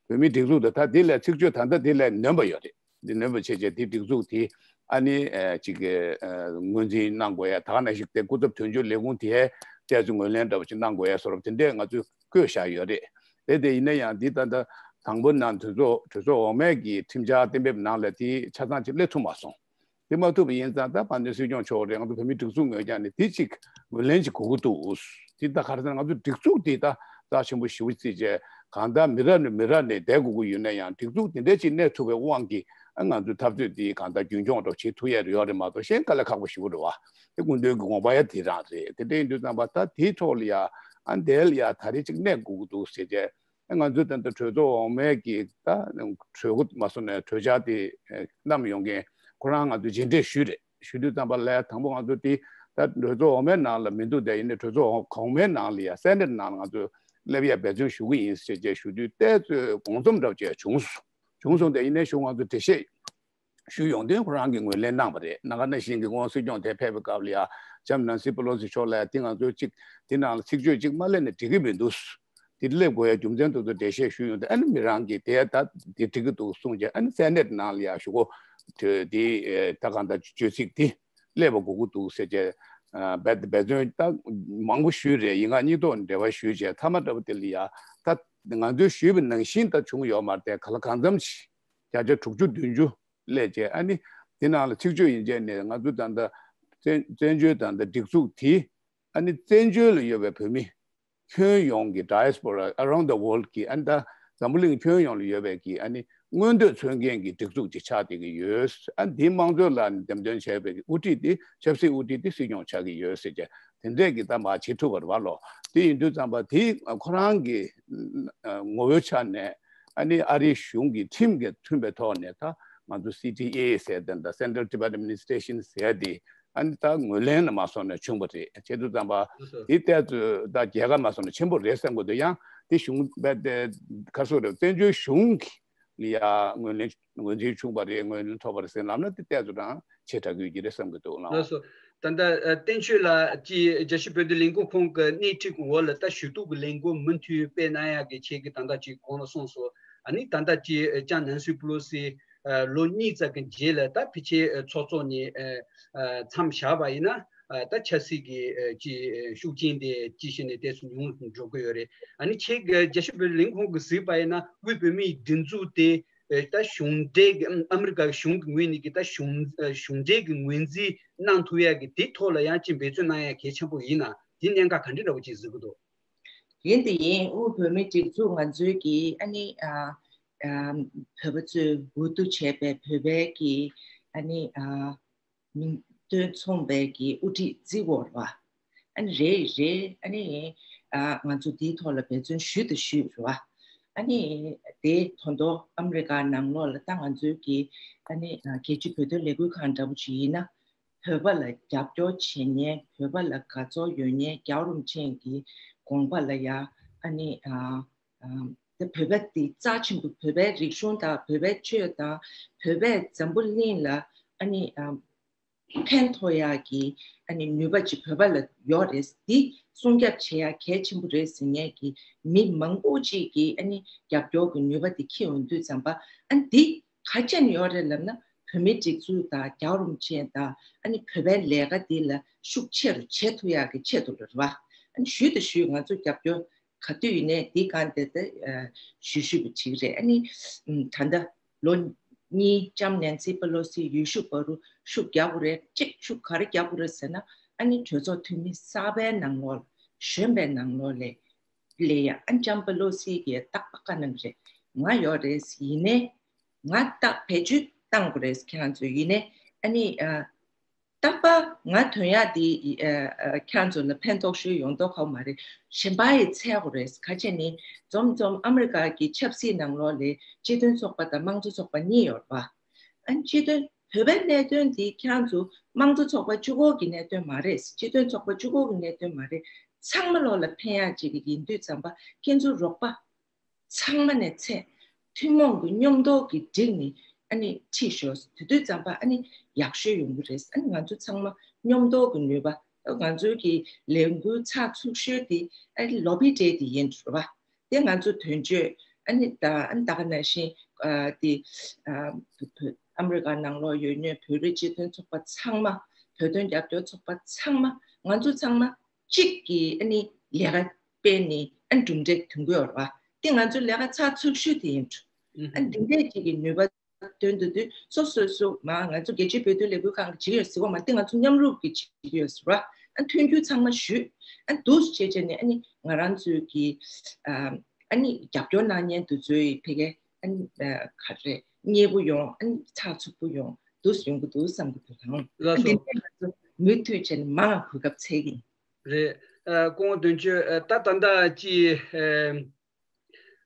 བོད་མིའི་སྒྲིག་འཛུགས་དེ་ད་དེ་ལས་ཚིག་བརྗོད་ད་ལྟ་དེ་ལས་ནོན་པ་ཡོད་རེད། འདི་ནོན་པ་བྱས་བྱས་དེ་སྒྲིག་འཛུགས་དེ་ཨ་ནི་ཨ་ཅིག་གི་ཨ་ངོས་འཛིན་གནང་དགོས་ཡ། ད་ག་ནང་བཞིན་དེ་སྐུ་ཚབ་དོན་གཅོད་ལས་ཁུངས་དེ་ཏོག་ཙམ་ངོས་ལེན་འདྲ་པོ་ཅིག་གནང་དགོས་ཡ་བཟོ་འདྲ་དེ་འདྲས་ང་ཚོས་བཀོད་བཞག་ཡོད་རེད། དེ་དེ་ཡིན་ན་ཡང་འདི་ད་ལྟ་དང་པོ་ནང་དོན་ཚོགས་གྲོས་ཚོགས་འོག་མའི་གི་ཁྲིམས་འཆར་གཏན་འབེབས་ནང་ལ་དེ་ཆ་ཚང་ཅིག་སླེབས་ཐུབ་མ་སོང་། དེ་མ་ཐུབ་པ་ཡིན་ཙང་ད་དཔལ་ལྡན་སྲིད་སྐྱོང་མཆོག་རེད། ང་ཚོ་བོད་མིའི་སྒྲིག་འཛུགས་ངོས་ཀྱང་ནས་དེ་གཅིག་ངོས་ལེན་གཅིག་དགོས་ཀྱི་འདུག་དེ་ད་ག་རེ་ཟེར་ན་ང་ཚོ་སྒྲིག་འཛུགས་དེ་ད་རྩ་ཆེན་པོ་ཞེ་པོ་བརྩིས་བྱས་གང་ལྟར་མི་རབས་ནས་མི་རབས་ནས་བསྡད་དགོས་ཀྱི་ཡོད་ན་ཡང་སྒྲིག་འཛུགས་དེ་འདྲ་ཅིག་གནས་ཐུབ་པའི་དབང་གིས་ཨ་ང་ཚོའི་འཐབ་རྩོད་དེ་གང་ལྟར་རྒྱུན་འཁྱོངས་འདྲ་བྱེད་ཐུབ་ཡ་ཡོད་རེད་མ་གཏོགས་གཞན་དཀའ་ལས་ཁག་པོ་ཞེ་པོ་རེད་བ། དེ་སྐུ་མདུན་གྱི་དགོངས་པ་ཡ་དེ་རང་རེད། དེ་འདྲ་ཡིན་དུས་ཙམ་པ་ད་དེའི་ཐོག་ལ་ཡ་ཨ་འདས་ལ་ཡ་ད་རེས་ཅིག་གནས་དགོས་ཀྱི་འདུག་ཟེར་བྱས། ང་ཚོས་ད་ལྟ་གྲོས་ཚོགས་འོག་མའི་གི་ད་གྲོས་འགོ་མ་སོང་ནས་གྲོས་འཆར་དེ་བསྣམས་ཡོང་མཁན་ཁོ་རང་ང་ཚོས་མཇལ་འཕྲད་ཞུས་རེད། ཞུ་དུས་ཙམ་པ་ལ་དང་པོ་ང་ཚོ་དེ་ད་གྲོས་ཚོགས་འོག་མའི་ནང་ལ་མི་འདུག་དེ་ཡིན་ནའི་གྲོས་ཚོགས་གོང་མའི་ནང་ལ་ཡ་སེ་ནེ་ཊི་ནང་ལ་ང་ཚོས་སླེབས་ཡ་འབད་བརྩོན་ཞུ་གི་ཡིན་ཟེར་བྱས་ཞུ་དུས་ཏོག་ཙམ་དགོངས་ཚོམ་འདྲ་བྱས་བྱུང་སོང་། བྱུང་སོང་། དེ་ཡིན་ནའི་གཞུང་ང་ཚོ་འགྲེལ་བཤད་ཞུས་ཡོང་དུས་ཁོ་རང་གིས་ངོས་ལེན་གནང་བ་རེད། ནམ་མཁའ་ནང་བཞིན་གྱི་སྔོན་སྲིད་སྐྱོང་དེ་ཕེབས་པའི་སྐབས་ལ་ཡ་ལྕམ་ནན་སི་པེ་ལོ་སི་མཆོག་ལ་ཡ་དེ་ང་ཚོས་གཅིག་དེ་ནང་ལ་ཚིག་བརྗོད་གཅིག་མ་སླེབས་ནས་འགྲིག་གི་མི་འདུག་དེ་སླེབས་དགོས་ཡ་རྒྱུ་མཚན་དེ་ཚོ་འགྲེལ་བཤད་ཞུས་ཡོང་དུས་ཨ་ནི་མི་རང་གིས་དེ་ད་དེ་འགྲིག་གི་འདུག་གསུངས་རྗེས་ཨ་ནི་སེ་ནེ་ཊི་ནང་ལ་ཡ་ཞུ་གོ་དེ་དེ་ད་གང་ལྟར་བརྗོད་ཚིག་དེ་སླེབས་པ་དགོས་ཀྱི་འདུག་ཟེར་བྱས་འབད་འབད་བརྩོན་ད་མང་པོ་ཞུས་རེད། ཡིན་ང་གཉིས་ཐོག་འབྲེལ་བ་ཞུས་བྱས་མཐའ་མ་འདྲ་པོ་དེ་ལ་ཡ་ད་ང་ཚོས་ཞུས་པ་ནང་བཞིན་ད་བྱུང་ཡོད་མ་རེད་དེ་ག་ལ་གང་འཚམ་ཞིག་བརྒྱ་ཆ་དྲུག་ཅུ་བདུན་ཅུ་སླེབས་བྱས་ཨ་ནི་དེ་ནང་ལ་ཚིག་བརྗོད་ཡིན་བྱས་ནས་ང་ཚོ་ད་ལྟ་བཙན་བཙན་བྱོལ་ད་ལྟ་སྒྲིག་འཛུགས་དེ་ཨ་ནི་བཙན་བྱོལ་ལ་ཡོད་པའི་བོད་མི་ཁྱོན་ཡོངས་ཀྱི་diaspora around the world གྱི་ཨ་ནི་ད་འཛམ་བུ་གླིང་ཁྱོན་ཡོངས་ལ་ཡོད་པའི་གི་ཨ་ནི་མངོན་འདོད་མཚོན་མཁན་གྱི་སྒྲིག་འཛུགས་ཅིག་ཆགས་བསྡད་ཀྱི་ཡོད། ཨ་ནི་འདིའི་དམངས་གཙོའི་ལམ་འདེམས་ཐོན་བྱས་པའི་དབུ་ཁྲིད་དེ་ཆབ་སྲིད་དབུ་ཁྲིད་དེ་སྲིད་སྐྱོང་ཆགས་ཀྱི་ཡོད་ཟེར་བྱས་དེ་འདྲས་ཀྱི་ད་མར་བྱེད་ཐུབ་པ་རེད་བ་ལོ། དེ་ཡིན་དུས་ཙམ་པ་དེ་ཁོ་རང་གི་ངོ་བོའི་ཆ་ནས་ཨ་ནི་ཨ་རིའི་གཞུང་གི་ཁྲིམས་ཀྱི་མཐུན་པའི་ཐོག་ནས་ད་ང་ཚོ་སི་ཊི་ཨེ་ཟེར་དེ་འདྲ་Center Tibet Administration ཟེར་དེ་ཨ་ནི་ད་ངོས་ལེན་ལ་མ་སོང་ནས་བྱུང་བ་རེད། བྱེད་དུས་ཙམ་པ་དེ་ཏོག་ཙམ་ད་རྒྱལ་ཁ་མ་སོང་ནས་ཆེན་པོ་རེད་བསམ་གྱི་འདུག་ཡང་དེ་གཞུང་རྦད་དེ་ག་རེ་ཟེར་དགོས་རེད། བཙན་བྱོལ་གཞུང་གི་ལ་ཡ་ངོས་ལེན་ངོས་འཛིན་བྱུང་བ་རེད། ངོས་ལེན་ཐོབ་པ་རེད་ཟེར་ལབ་ན་དེ་ཏོག་ཙམ་རང་ཆེ་དྲགས་ཡོད་ཀྱི་རེད་བསམ་གྱི་འདུག་ལགས། ལགས་སོ། ད་ལྟ་ཨ་བསྟན་ཆོས་ལགས་ཀྱིས་རྒྱལ་སྤྱིའི་བོད་དོན་ལས་འགུལ་ཁང་གི་སྣེ་ཁྲིད་ཀྱི་འོག་ལ་ད་ཞུ་གཏུག་གི་ལས་འགུལ་མུ་མཐུད་སྤེལ་གནང་ཡག་གི་ཆེད་ཀྱི་ད་ལྟ་ཅིག་གོང་ལ་གསུངས་སོང་། ཨ་ནི་ད་ལྟ་ཅིག་ལྕམ་ནན་སི་པེ་ལོ་སི་ཨ་ལོ་གཉིས་ཙམ་གྱི་རྗེས་ལ་ད་ཕལ་ཆེར་ཨ་ཚོགས་གཙོ་ནས་ཨ་ཨ་མཚམས་བཞག་པ་ཡིན་ན་ཨ་ད་ཆབ་སྲིད་ཀྱི་ཨ་ཅིག་ཨ་ཤུགས་རྐྱེན་དེ་ཅིག་བྱས་ནས་ཏོག་ཙམ་ཉུང་འགྲོ་གི་ཡོད་རེད། ཨ་ནི་ཁྱེད་ཀྱི་རྒྱལ་སྤྱིའི་བོད་དོན་ལས་འགུལ་ཁང་གིས་གཟིགས་པ་ཡིན་ན་དབུས་བོད་མིའི་སྒྲིག་འཛུགས་དེ་ཨ་ད་གཞུང་འབྲེལ་གྱི་ཨ་མི་རི་ཀ་གི་གཞུང་གི་ངོས་ནས་ཀྱི་ད་གཞུང་ཨ་གཞུང་འབྲེལ་གྱི་ངོས་འཛིན་གནང་ཐུབ་ཡག་གི་དེ་ཐོག་ལ་ཡང་ཅིག་འབད་བརྩོན་གནང་ཡག་གལ་ཆེན་པོ་ཡིན་ན་དེ་གནད་འགག་ག་འདྲ་འདྲ་པོ་ཅིག་གཟིགས་ཀྱི་འདུག་ཡིན་དེ་ཡིན། དབུས་བོད་མིའི་སྒྲིག་འཛུགས་ང་ཚོའི་གི་ཨ་ནི་ཨ་ཨ་བོད་པ་ཚོས་འོས་བསྡུ་བྱས་པའི་བོད་པའི་གི་ཨ་ནི་ཨ་མིང་དོན་མཚུངས་པའི་གི་དབུ་ཁྲིད་བརྩི་དགོས་རེད་བ། ཨ་ནི་རེད་རེད། ཨ་ནི་ཨ་ང་ཚོ་འདིའི་ཐོག་ལ་འབད་བརྩོན་ཞུས་དང་ཞུས་རེད་བ། ཨ་ནི་དེ་ད་དུང་ཨ་མི་རི་ཀ་ནང་ལོགས་ལ་ད་ང་ཚོའི་གི་ཨ་ནི་ཨ་རྒྱལ་སྤྱིའི་བོད་དོན་ལས་འགུལ་ཁང་འདྲ་པོ་ཅིག་ཡིན་ན། བོད་པ་ལ་རྒྱབ་སྐྱོར་བྱེད་མཁན་བོད་པ་ལ་དགའ་ཚོར་ཡོད་མཁན་རྒྱལ་བ་རིན་པོ་ཆེ་གི་དགོངས་པ་ལ་ཡ་ཨ་ནི་ཨ་ཨ་ད་བོད་པ་དེ་རྩ་ཆེན་པོ་བོད་པའི་རིག་གཞུང་དང་བོད་པའི་ཆོས་དང་བོད་པས་འཛམ་བུ་གླིང་ལ་ཨ་ནི་ཨ་ཕན་ཐོགས་ཡག་གི་ཨ་ནི་ནུས་པ་ཅིག་བོད་པ་ལ་ཡོད་རེད། འདི་སྲུང་སྐྱོབ་བྱེད་ཡག་གལ་ཆེན་པོ་རེད་ཟེར་མཁན་གྱི་མི་མང་པོ་ཅིག་གིས་ཨ་ནི་རྒྱབ་སྐྱོར་གྱི་ནུས་པ་དེ་འཁྱེར་ཡོང་དུས་ཙམ་པ་ཨ་ནི་འདི་ག་ཅན་ཡོད་རེད་ལབ་ན་བོད་མིའི་སྒྲིག་འཛུགས་དང་རྒྱལ་བ་རིན་པོ་ཆེ་དང་ཨ་ནི་བོད་པའི་ལས་ཀ་འདི་ལ་ཤུགས་ཆེ་རུ་བྱེད་ཐུབ་ཡག་གི་ཆེད་དུ་རེད་བ། ཨ་ནི་ཞུས་དང་ཞུས་ང་ཚོ་རྒྱབ་སྐྱོར་ ག་དུས་ཡིན་ནའི་འདི་གང་དེ་དེ་ཞུ་ཞུ་བ་བྱེད་ཀྱི་རེད། ཨ་ནི་ད་ལྟ་ལོ་གཉིས་ལྕམ་ནན་སི་པེ་ལོ་སི་ཡུལ་ཤུགས་བར་དུ་ཤུགས་རྒྱག་དགོས་རེད། གཅིག་ཤུགས་ག་རེ་རྒྱག་དགོས་རེད་ཟེར་ན། ཨ་ནི་གྲོས་ཚོགས་འཐུས་མི་གསར་པའི་ནང་ལོགས་ལ་གཞོན་པའི་ནང་ལོགས་ལ་ལས་ཡ་ཨ་ལྕམ་པེ་ལོ་སི་གི་རྟག་པ་བཀའ་གནང་རེད། ང་ཡོད་རེད། ཡིན་ནའི་ང་རྟག་བེད་སྤྱོད་བཏང་དགོས་རེད་ཁྱེད་རང་ཚོས། ཡིན་ནའི་ཨ་ནི་ཨ། རྟག་པ་ང་ཐོན་ཡག་འདི་ཨ་ཨ་ཁྱེད་རང་ཚོ་ལ་ཕན་ཐོགས་ཤོས་ཡོང་མདོག་ཁ་པོ་མ་རེད། གཞན་པ་ཡི་འཚོལ་དགོས་རེད། ག་བྱས་ནི་འཛོམས་འཛོམས་ཨ་མི་རི་ཀ་གི་ཆབ་སྲིད་ནང་ལོགས་ལ་སྤྱི་མཐུན་ཚོགས་པ་དང་དམངས་གཙོ་ཚོགས་པ་གཉིས་ཡོད་རེད་པ། ཨ་ནི་སྤྱི་མཐུན་བོད་པའི་གནད་དོན་འདི་ཁྱེད་རང་ཚོ་དམངས་གཙོ་ཚོགས་པ་གཅིག་པོ་གི་གནད་དོན་མ་རེད། སྤྱི་མཐུན་ཚོགས་པ་གཅིག་པོ་གི་གནད་དོན་མ་རེད། ཚང་མ་ལོགས་ལ་ཕན་ཡག་ཅིག་ཡིན་དུས་ཙམ་པ་ཁྱེད་ཚོ་རོགས་པ་ཚང་མ་ནས་ཚད་ཐུན་མོང་གི་མཉམ་དུ་གི་བསྒྲིགས་ནས་ཨ་ནི་ཁྲིད་ཤོག་དེ་དུས་ཙམ་པ་ཨ་ནི་ཡག་ཤོས་ཡོང་གི་རེད། ཨ་ནི་ང་ཚོ་ཚང་མ་མཉམ་དུ་གི་ནུས་པ། ང་ཚོའི་གི་ལས་འགུལ་ཚགས་ཚུད་ཤོས་དེ་ཨ་ནི་ལོ་བི་ཌེ་དེ་ཡིན་འགྲོ་བ། དེ་ང་ཚོ་དོན་གཅོད་ཨ་ནི་ད་ཨ་ནི་ད་ག་ནང་བཞིན་ཨ་དེ་ཨ་བོད་བོད་ཨ་མི་རི་ཀ་ནང་ལོགས་ཡོད་མཁན་བོད་རིགས་སྤྱི་མཐུན་ཚོགས་པ་ཚང་མ། བོད་དོན་རྒྱབ་སྐྱོར་ཚོགས་པ་ཚང་མ། ང་ཚོ་ཚང་མ་གཅིག་གིས་ཨ་ནི་ལས་ཀ་སྤེལ་ནས་ཨ་ནི་གྲུབ་འབྲས་ཐོན་གྱི་ཡོད་རེད་བ། དེ་ང་ཚོ་ལས་ཀ་ཚགས་ཚུད་ཤོས་དེ་ཡིན་འགྲོ། ཨ་ནི་འདི་འདྲས་ཅིག་གི་ནུས་པ་འདོན་དུས་དུས་སོ་སོ་སོ་མ་ང་ཚོ་རྒྱལ་སྤྱིའི་བོད་དོན་ལས་འགུལ་ཁང་གི་བྱེད་ཀྱི་ཡོད་ཟེར་བ་མ། དེ་ང་ཚོ་མཉམ་རུབ་ཀྱི་བྱེད་ཀྱི་ཡོད་ཟེར་བ། ཨ་ནི་མཐུན་འགྱུར་ཚང་མ་ཞུས། ཨ་ནི་འདུག་སེ་བྱས་བྱས་ནས་ཨ་ནི་ང་རང་ཚོའི་གི་ཨ་ཨ་ནི་རྒྱབ་སྐྱོར་གནང་མཁན་དེ་ཚོའི་ཕ་གི་ཨ་ནི་ཨ་ག་རེ་མཉེས་པོ་ཡོང་། ཨ་ནི་ཚགས་ཚུད་པོ་ཡོང་། འདུག་སེ་ཡོང་གི་འདུག་བསམ་གི་འདུག་ལགས། ཨ་ལགས་འདི་སོ། འདྲས་ང་ཚོ་མུ་མཐུད་བྱས་ནས་མང་གོ་སྐབས་འཚོལ་གི་ཡིན། རེད། ཨ་སྐུ་ངོ་དོན་གཅོད། ཨ་ད་ད་ལྟ་ཅི་ཨ་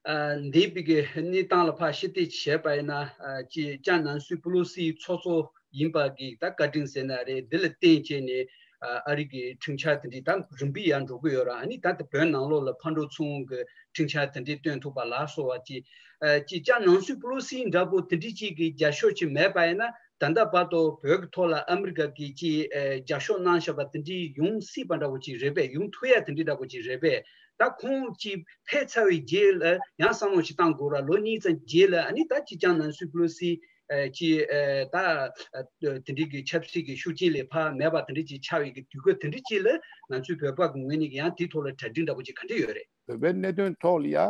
ཨ་འདས་པའི་གི་གནས་སྟངས་ལ་ཕར་ཕྱིར་བལྟས་བྱས་པ་ཡིན་ན། ཨ་ཅི་ལྕམ་ནན་སི་པེ་ལོ་སི་ཚོགས་གཙོ་ཡིན་པ་གི་ད་བཀའ་དྲིན་ཟེར་ན་རེད། འདི་ལ་བརྟེན་བྱས་ནས་ཨ་ཨ་རི་གི་ཁྲིམས་འཆར་དེ་འདྲའི་ད་རིམ་པས་ཡར་འགྲོ་གི་ཡོད་ར། ཨ་ནི་ད་ལྟ་བོད་ནང་ལོགས་ལ་ཕར་འགྲོ་ཚུར་འོང་གི་ཁྲིམས་འཆར་དེ་འདྲའི་བཏོན་ཐུབ་པ་ལ་སོགས་པ་ཅིག་ཨ་ཅི་ལྕམ་ནན་སི་པེ་ལོ་སི་འདྲ་པོ་དེ་འདྲའི་ཅིག་གི་རྒྱབ་སྐྱོར་ཅིག་མེད་པ་ཡིན་ན། ད་ལྟ་བར་དུ་བོད་ཀྱི་ཐོག་ལ་ཨ་མི་རི་ཀ་གི་ཅིག་ཨ་རྒྱབ་སྐྱོར་གནང་བཞག་པ་དེ་འདྲའི་ཡོང་སྲིད་པ་འདྲ་པོ་ཅིག་རེད་པས། ཡོང་ཐུབ་ཡ་དེ་འདྲའི་འདྲ་པོ་ཅིག་རེད་པས། ད་ཁོང་ཅིག་ཕེབས་ཚར་བའི་རྗེས་ལ་ཡང་བསམ་བློ་ཞིག་བཏང་དགོས་ར། ལོ་གཉིས་ཙམ་རྗེས་ལ་ཨ་ནི་ད་ཅི་ལྕམ་ནན་སི་པེ་ལོ་སི་ཨ་ཅིག་ཨ་ད་ཨ་དེ་འདྲའི་གི་ཆབ་སྲིད་ཀྱི་ཤུགས་རྐྱེན་ལས་ཕར་མེད་པ་དེ་འདྲའི་ཅིག་ཆགས་པའི་གི་དུས་སྐབས་དེ་འདྲའི་ཅིག་ལ་ང་ཚོའི་བོད་པ་གི་ངོས་ནས་ཀྱི་ཡང་དེའི་ཐོག་ལ་གྲ་སྒྲིག་འདྲ་པོ་ཅིག་ག་འདྲ་ཡོད་རེད། བོད་པའི་གནད་དོན་ཐོག་ལ་ཡ་ཨ་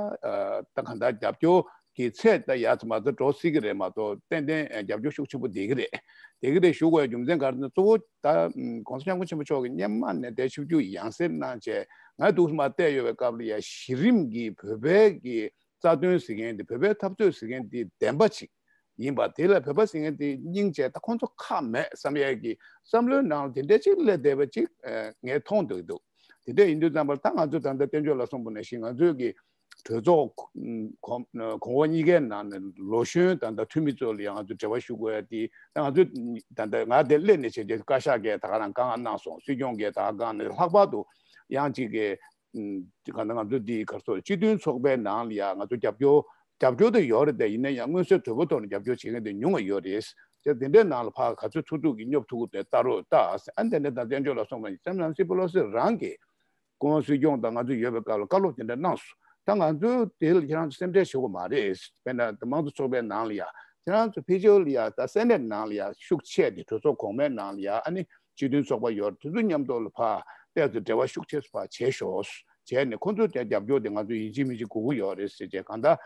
ད་གང་ལྟར་རྒྱབ་སྐྱོར་གྱི་ཚད་ད་ཡར་ཙམ་མར་ཙམ་འགྲོ་སྲིད་ཀྱི་རེད་མ་གཏོགས། ཏན་ཏན་ཨ་རྒྱབ་སྐྱོར་ཤུགས་ཆེན་པོ་བསྡད་ཀྱི་རེད། བསྡད་ཀྱི་རེད་ཞུ་དགོས་རྒྱུ་མཚན་ག་རེ་ཟེར་ན། གཙོ་བོ་ད་ཨམ་༸གོང་ས་༸སྐྱབས་མགོན་ཆེན་པོ་མཆོག་གིས་སྔོན་མ་ནས་དེ་ཆིབས་བསྒྱུར་ཡང་སེ་གནང་བྱས་ང་འདུག་སེ་མར་བལྟས་ཡོད་པའི་སྐབས་ལ་ཡ་གཞི་རིམ་གྱི་བོད་པའི་གི་རྩ་དོན་ཟེར་མཁན་དེ། བོད་པའི་འཐབ་རྩོད་ཟེར་མཁན་དེ་བདེན་པ་ཅིག་ཡིན་པ། དེ་ལ་བོད་པ་ཟེར་མཁན་དེ་སྙིང་རྗེ། ད་ཁོང་ཚོ་ཁག་མེད་བསམ་ཡས་ཀྱི་བསམ་བློའི་ནང་ལ་དེ་འདྲ་ཅིག་སླེབས་བསྡད་པ་ཅིག་ཨ་ངས་མཐོང་འདོད་འདུག་དེ་འདྲ་ཡིན་དུས་ཙམ་པར་ད་ང་ཚོ་ད་ལྟ་བསྟན་ཆོས་ལགས་གསུངས་པ་ནང་བཞིན་ང་ཚོས་ཀྱི་གྲོས་ཚོགས་གོང་གོང་འོག་གཉིས་ཀའི་ནང་ནས་ལོ་གཞོན་ད་ལྟ་འཐུས་མི་ཚོ་ལ་ཡང་ང་ཚོས་འབྲེལ་བ་ཞུ་དགོས་ཡ་དེ། ད་ང་ཚོས་ད་ལྟ་ང་དེ་སླེབས་ནས་བྱས་རྗེས་བཀའ་ཤག་གིས་ད་ག་རང་བཀའ་མངགས་གནང་སོང་། སྲིད་སྐྱོང་གིས་ད་ག་ནས་ལྷག་པར་དུ་ཡང་ཅིག་གི་ཨུམ་གང་ལྟར་ང་ཚོ་འདི་ག་རེ་ཟེར། སྤྱི་མཐུན་ཚོགས་པའི་ནང་ལ་ཡ་ང་ཚོ་རྒྱབ་སྐྱོར་རྒྱབ་སྐྱོར་དེ་ཡོད་རེད་དེ། ཡིན་ན་ཡང་མངོན་གསལ་དོད་པོ་ཐོག་ནས་རྒྱབ་སྐྱོར་བྱེད་མཁན་དེ་ཉུང་བ་ཡོད་རེད། དེ་དེ་འདྲའི་ནང་ལ་ཕར་ག་ཚོད་ཐུབ་ཐུབ་ཀྱིས་སྙོབ་ཐུབ་ཀྱི་དེ་ལྟ་རོགས་ལྟ་ཟེར། ཨ་ནི་དེ་འདྲ་དང་བསྟན་ཆོས་ལགས་གསུངས་པ་ནང་བཞིན་ལྕམ་ནན་སི་པེ་ལོ་སི་རང་གིས་སྐུ་ངོ་སྲིད་སྐྱོང་དང་ང་ཚོ་ཡོད་པའི་སྐབས་ལ་བཀའ་སློབ་དེ་འདྲ་གནང་སོང་། ད་ང་ཚོས་དེ་ལ་ཁྱེད་རང་ཚོ་སེམས་ཁྲལ་བྱེད་དགོས་མ་རེད། དཔེར་ན་དམངས་གཙོ་ཚོགས་པའི་ནང་ལ་ཡ་ཁྱེད་རང་ཚོ་ཕལ་ཆེར་ལ་ཡ་ད་སེ་ནེ་ཊི་ནང་ལ་ཡ་ཤུགས་ཆེ་དེ། གྲོས་ཚོགས་གོང་མའི་ནང་ལ་ཡ་ཨ་ནི་སྤྱི་མཐུན་ཚོགས་པ་ཡོད་རེད། དེ་ཚོ་མཉམ་དུ་ལ་ཕར་ཏོག་ཙམ་འབྲེལ་བ་ཤུགས་ཆེ་ཕར་བྱས་ཤོག་བྱས་ནས་ཁོང་ཚོ་དེ་རྒྱབ་སྐྱོར་དེ་ང་ཚོ་ཡིན་གཅིག་མིན་གཅིག་དགོས་ཀྱི་ཡོད་རེད་ཟེར་བྱས། གང་ལྟར་